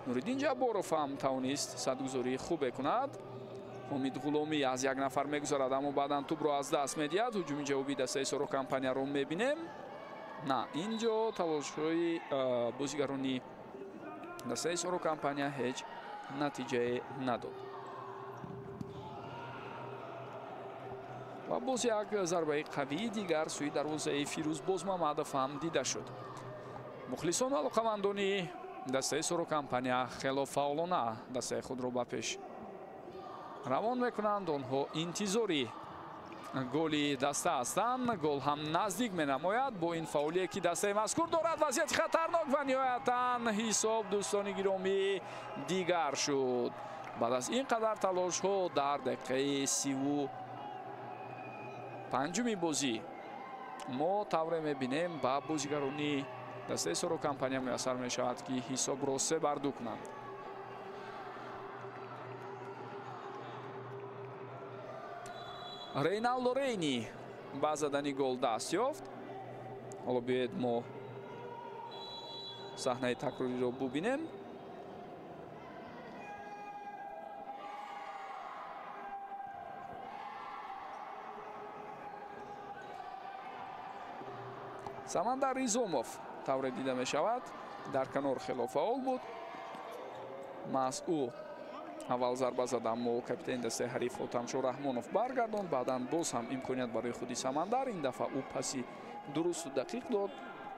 Нуриддин Ҷабборов ҳам тавонист садгузории хубе кунад. Ҳомид Ғуломӣ аз як нафар мегузарад, аммо баъдан тӯбро аз даст медиҳад. Ҳуҷуми ҷавобии дастаи Соро компанияро мебинем. На, ин ҷо талошҳои бозигарони дастаи Соро компания ҳеҷ натиҷае надод. Ва боз як зарбаи қавии дигар сӯи дарвозаи Фирӯз Бозмамадов ҳам дида шуд. Мухлисон ва алоқамандони дастаи Соро компания хело фаъолона дастаи худро ба пеш равон мекунанд. Онҳо интизори голи даста ҳастанд. Гол ҳам наздик менамояд бо ин фаъолие, ки дастаи мазкур дорад. Вазъияти хатарнок ва ниҳоятан ҳисоб, дӯстони гиромӣ, дигар шуд. Баъд аз ин қадар талошҳо дар дақиқаи 35-уми бозӣ мо тавре мебинем ба бозигарони дастаи Соро компания муяссар мешавад, ки ҳисобро 3-2 кунанд. Рейналдо Рейни ба задани гол даст ёфт. Ҳоло биёед мо саҳнаи такрориро бубинем. Самандар Ризомов тавре дида мешавад дар канор хело фаъол буд. Маҳз ӯ аввал зарба зад, аммо капитани дастаи ҳариф Хотамшо Раҳмонов баргардонд. Баъдан боз ҳам имконият барои худи Самандар. Ин дафъа ӯ паси дурусту дақиқ дод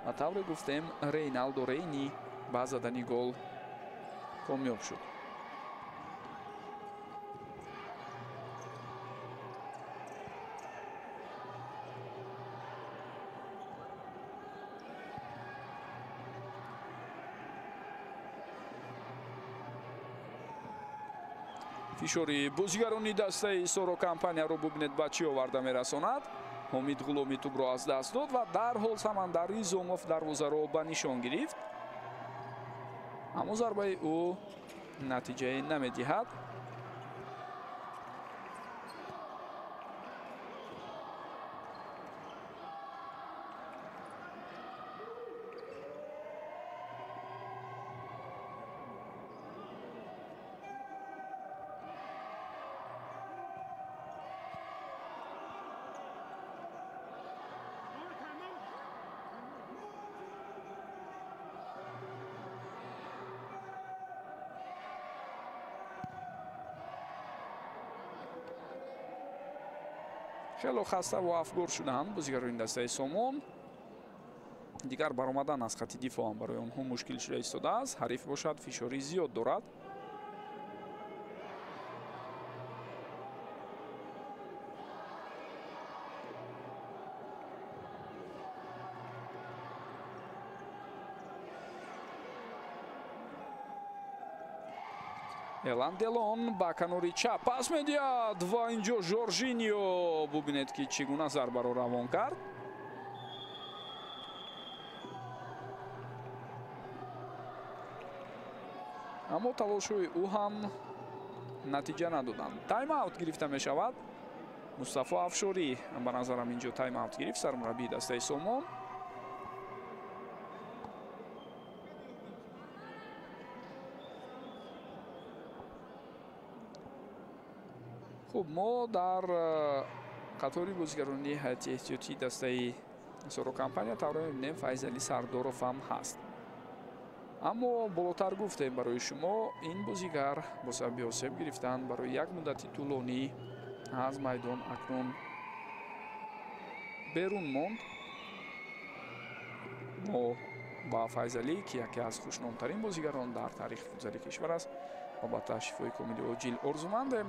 ва тавре гуфтем Рейналдо Рейни ба задани гол комёб шуд. Фишори бозигарони дастаи Соро компанияро бубинед ба чӣ оварда мерасонад. Ҳомид Ғуломӣ тӯбро аз даст дод ва дарҳол Самандар Ризомов дарвозаро ба нишон гирифт, аммо зарбаи ӯ натиҷае намедиҳад. Хело хаста ва афгор шудаанд бозигарони дастаи Сомон. Дигар баромадан аз хати дифоъ ҳам барои онҳо мушкил шуда истодааст. Ҳариф бошад фишори зиёд дорад. Элан Делон ба канори чап пас медиҳад ва инҷо Жоржиньо бубинед ки чӣ гуна зарбаро равон кард. Аммо талошҳои ӯ ҳам натиҷа надоданд. Тайм-аут гирифта мешавад. Мустафо Афшорӣ ба назарам инҷо тайм-аут гирифт, сармураббии дастаи Сомон. Хуб, мо дар қатори бозигарони ҳайати эҳтиётии дастаи Соро Компания тавре мебинем Файзали Сардоров ҳам ҳаст. Аммо болотар гуфтем барои шумо, ин бозигар бо сабаби осеб гирифтан барои як муддати тӯлонӣ аз майдон акнун берун монд. Мо ба Файзалӣ, ки яке аз хушномтарин бозигарон дар таърихи футзали кишвар аст, албатта шифои комили оҷил орзумандем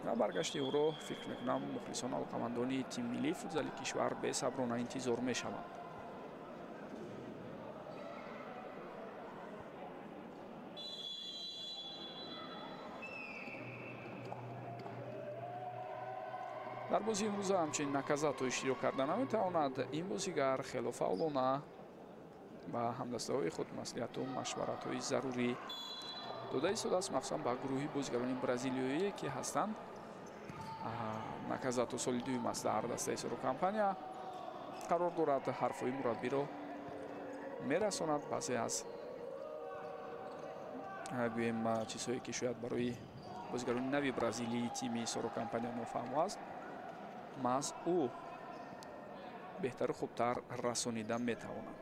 ва баргашти ӯро фикр мекунам мухлисон алоқамандони тими миллии футзали кишвар бесаброна интизор мешаванд. Дар бозии имрӯза ҳамчунин Наказато иштирок карда наметавонад. Ин бозигар хело фаъолона ба ҳамдастаҳои худ маслиҳату машваратҳои зарурӣ дода истодааст, махсусан ба гурӯҳи бозигарони бразилиёие ки ҳастанд. Наказато соли дуюм аст дар дастаи Соро Компания қарор дорад, ҳарфҳои мураббиро мерасонад. Баъзе аз гӯем чизҳое ки шояд барои бозигарони нави бразилии тими Соро Компания нофаҳмо аст, маҳз ӯ беҳтару хубтар расонида метавонад.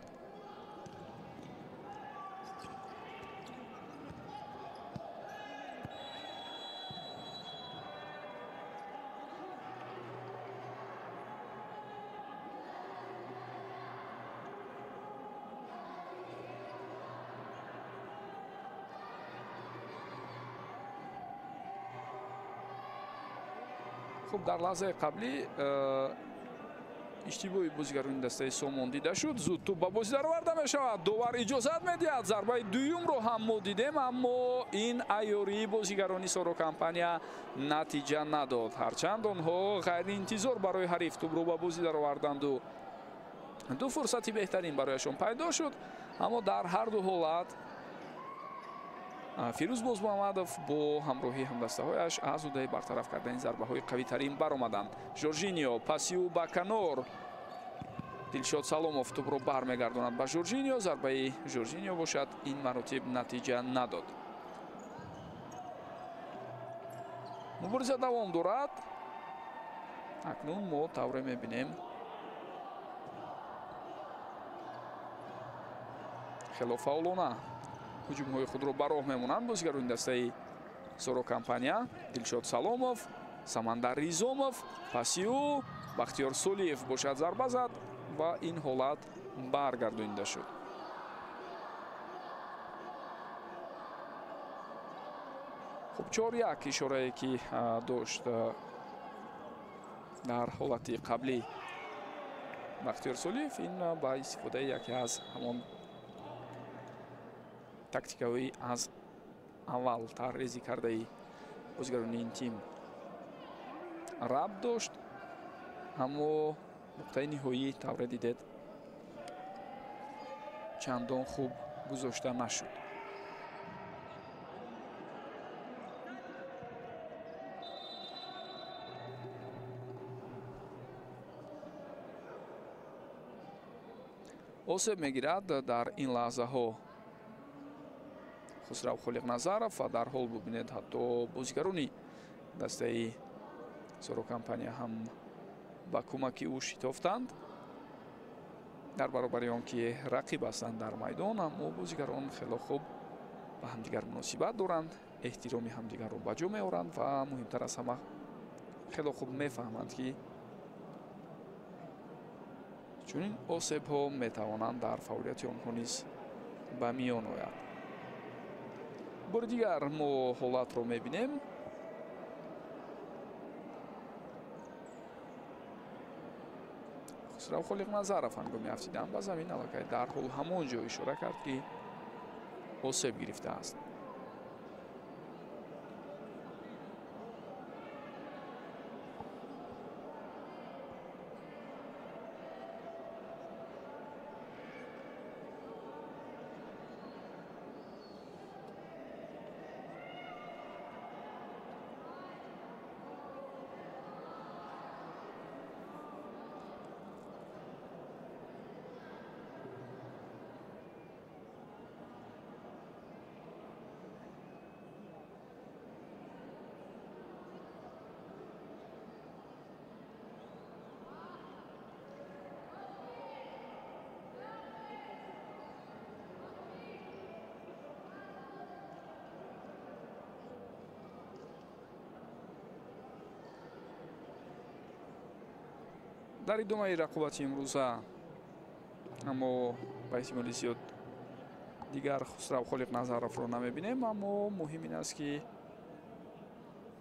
Хуб, дар лаҳзаи қаблӣ иштибоҳи бозигарони дастаи Сомон дида шуд. Зуд тӯб ба бозӣ дароварда мешавад. Довар иҷозат медиҳад. Зарбаи дуюмро ҳам мо дидем, аммо ин айёрии бозигарони Соро Компания натиҷа надод. Ҳарчанд онҳо ғайриинтизор барои ҳариф тӯбро ба бозӣ дароварданду ду фурсати беҳтарин барояшон пайдо шуд, аммо дар ҳар ду ҳолат Фирӯз Бозмуҳаммадов бо ҳамроҳии ҳамдастаҳояш аз ӯдаи бартараф кардани зарбаҳои қавитарин баромаданд. Жоржиньо паси ӯ ба канор. Дилшод Саломов тӯбро бармегардонад ба Жоржиньо. Зарбаи Жоржиньо бошад ин маротиб натиҷа надод. Мубориза давом дорад. Акнун мо тавре мебинем хело фаъолона ҳуҷумҳои худро ба роҳ мемонанд бозигарони дастаи Соро Компания. Дилшод Саломов, Самандар Ризомов, паси ӯ Бахтиёр Солиев бошад зарба зад ва ин ҳолат баргардонида шуд. Хуб, 4-1 ишорае ки дошт дар ҳолати қаблӣ Бахтиёр Солиев, ин ба истифодаи яке аз ҳамон тактикаҳои аз аввал таррезӣ кардаи бозигарони ин тим рабт дошт, аммо нуқтаи ниҳоӣ тавре дидед чандон хуб гузошта нашуд. Осеб мегирад дар ин лаҳзаҳо Хусрав Холиқназаров ва дар ҳол бубинед ҳатто бозигарони дастаи Соро Компания ҳам ба кӯмаки ӯ шитофтанд. Дар баробари он ки рақиб ҳастанд дар майдон, аммо бозигарон хело хуб ба ҳамдигар муносибат доранд, эҳтироми ҳамдигарро ба ҷо меоранд ва муҳимтар аз ҳама Хеле хуб мефаҳманд, ки чунин осебҳо метавонанд дар фаъолияти онҳо низ ба миён ояд. Бори дигар мо ҳолатро мебинем. Хусрав Холиқназаров ҳангоми афтидан ба замин аллакай дарҳол ҳамон ҷо ишора кард, ки осеб гирифтааст. Дар идомаи рақобати имрӯза, аммо ба эҳтимоли зиёд дигар Хусрав Холиқназаровро намебинем, аммо муҳим ин аст, ки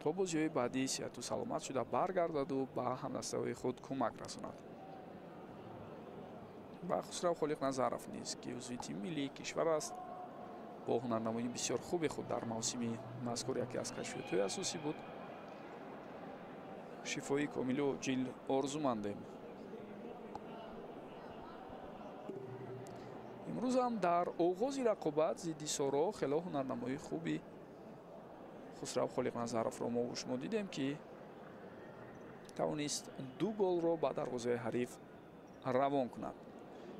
то бозиҳои баъдӣ сиҳату саломат шуда баргардаду ба ҳамдастаҳои худ кӯмак расонад. Ба Хусрав Холиқназаров низ, ки узви тими миллии кишвар аст, бо ҳунарнамоии бисёр хуби худ дар мавсими мазкур яке аз кашфиётҳои асосӣ буд, шифои комилу ҷил орзумандем. Имрӯзам дар оғози рақобат зидди Соро хело ҳунарнамоии хуби Хусрав Холиқназаровро мо шумо дидем, ки тавонист 2 голро ба дарвозаи ҳариф равон кунад.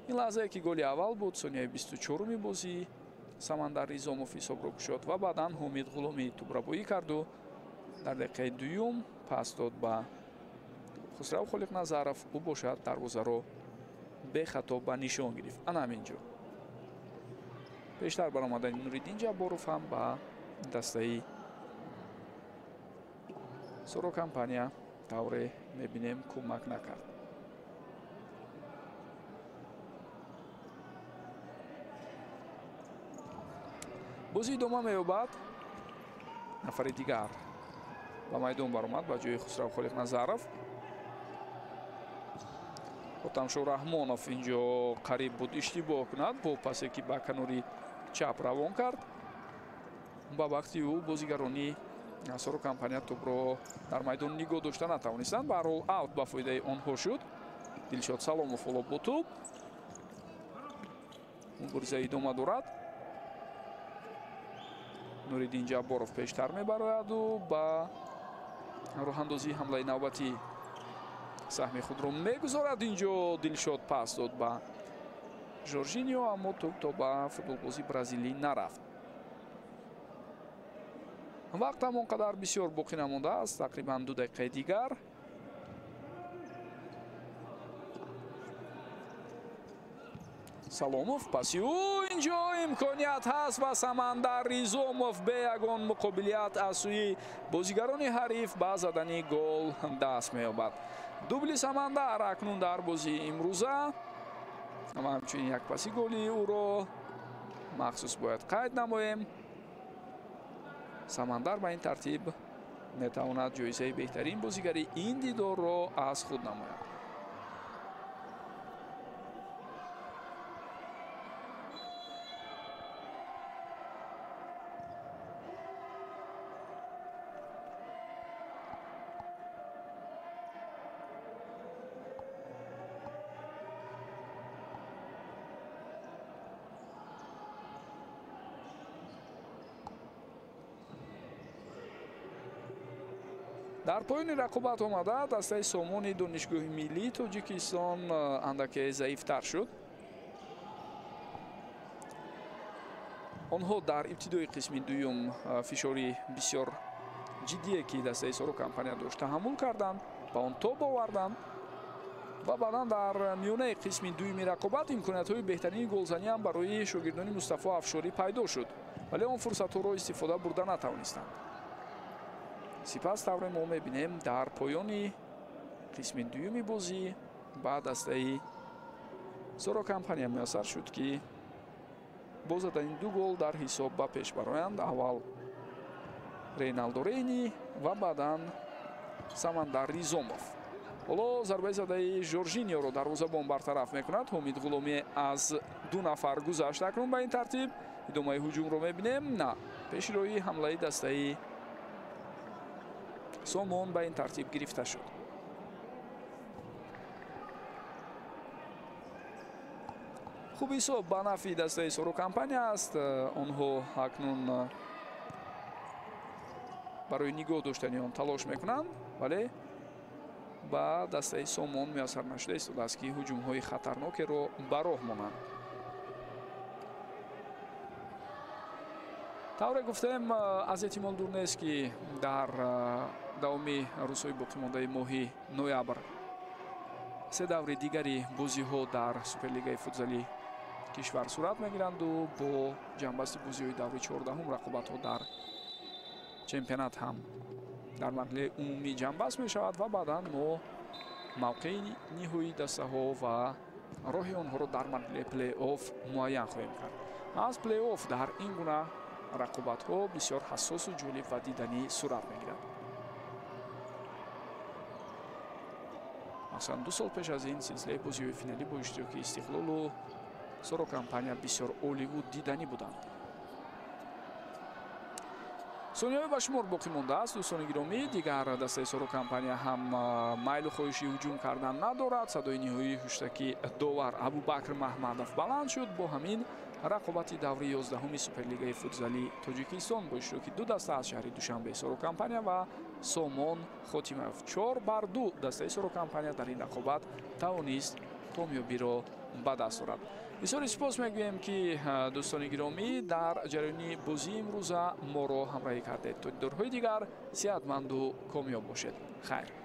Ин лаҳзае ки голи аввал буд, сонияи 24-уми бозӣ Самандар Ризомов ҳисобро кушод ва баъдан Ҳомид Ғуломӣ тӯбрабоӣ карду дар дақиқаи дуюм пас дод ба Хусрав Холиқназаров, ӯ бошад дарвозаро бехато ба нишон гирифт. Ана ҳамин ҷо пештар баромадани Нуриддин Ҷабборов ҳам ба дастаи Соро компания тавре мебинем кӯмак накард. Бозӣ идома меёбад. Нафари дигар ба майдон баромад ба ҷои Хусрав Холиқназаров. Хотамшо Раҳмонов инҷо қариб буд иштибоҳ кунад бо пасе, ки ба канори чап равон кард. Ба вақти ӯ бозигарони Соро компания тӯбро дар майдон нигоҳ дошта натавонистанд. Ба ҳар ҳол аут ба фоидаи онҳо шуд. Дилшод Саломов ҳоло бо тӯб. Мубориза идома дорад. Нуриддин Ҷабборов пештар мебарояду ба роҳандозии ҳамлаи навбатӣ саҳми худро мегузорад. Инҷо Дилшод пас дод ба Жоржинио, аммо тӯб то ба футболбози бразилӣ нарафт. Вақт ҳам он қадар бисёр боқӣ намондааст, тақрибан 2 дақиқаи дигар. Саломов паси ӯ, инҷо имконият ҳаст ва Самандар Ризомов бе ягон муқобилият аз сӯи бозигарони ҳариф ба задани гол даст меёбад. Дубли Самандар акнун дар бозии имрӯза ва ҳамчунин як паси голи ӯро махсус бояд қайд намоем. Самандар ба ин тартиб метавонад ҷоизаи беҳтарин бозигари ин дидорро аз худ намояд. Дар поёни рақобат омада дастаи Сомони Донишгоҳи миллии Тоҷикистон андаке заифтар шуд. Онҳо дар ибтидои қисми дуюм фишори бисёр ҷиддие, ки дастаи Соро компания дошт, таҳаммул карданд, ба он тоб оварданд ва баъдан дар миёнаи қисми дуюми рақобат имкониятҳои беҳтарини голзанӣ ҳам барои шогирдони Мустафо Афшорӣ пайдо шуд, вале он фурсатҳоро истифода бурда натавонистанд. Сипас тавре мо мебинем дар поёни қисми дуюми бозӣ ба дастаи Соро Компания муяссар шуд, ки бо задани 2 гол дар ҳисоб ба пеш бароянд. Аввал Рейналдо Рейни ва баъдан Самандар Ризомов. Ҳоло зарбаи задаи Жоржиньоро дарвозабон бартараф мекунад. Ҳомид Ғуломӣ аз 2 нафар гузашт. Акнун ба ин тартиб идомаи ҳуҷумро мебинем. На, пеши роҳи ҳамлаи дастаи Сомон ба ин тартиб гирифта шуд. Хуб, ҳисоб ба нафъи дастаи Соро Компания аст. Онҳо акнун барои нигоҳ доштани он талош мекунанд, вале ба дастаи Сомон муяссар нашуда истодааст, ки ҳуҷумҳои хатарнокеро ба роҳ монанд. Тавре гуфтем, аз эҳтимол дур нест, ки дар давоми рӯзҳои боқимондаи моҳи ноябр 3 даври дигари бозиҳо дар Суперлигаи футзали кишвар сурат мегиранду бо ҷамъбасти бозиҳои даври 14-ум рақобатҳо дар чемпионат ҳам дар марҳилаи умумӣ ҷамъбаст мешавад ва баъдан мо мавқеи ниҳоии дастаҳо ва роҳи онҳоро дар марҳилаи плей-офф муайян хоҳем кард. Аз плей-офф дар ин гуна рақобатҳо бисёр ҳассосу ҷолиб ва диданӣ сурат мегирад. Масалан, 2 сол пеш аз ин силсилаи бозиҳои финалӣ бо иштироки Истиқлолу Соро Компания бисёр оливу диданӣ буданд. Сонияҳои ба шумор боқӣ мондааст, дӯстони гиромӣ. Дигар дастаи Соро Компания ҳам майлу хоҳиши ҳуҷум кардан надорад. Садои ниҳоии ҳуштаки довар Абубакр Маҳмадов баланд шуд. Бо ҳамин рақобати даври 11-уми Суперлигаи футзали Тоҷикистон бо иштироки 2 даста аз шаҳри Душанбе Соро Компания ва Сомон Хотимаев 4-2 дастаи Соро Компания дар ин рақобат тавонист комёбиро ба даст орад. Бисёри сипос мегӯем, ки дӯстони гиромӣ дар ҷараёни бозии имрӯза моро ҳамроҳӣ кардед. То дидорҳои дигар сеҳатманду комёб бошед. Хайр.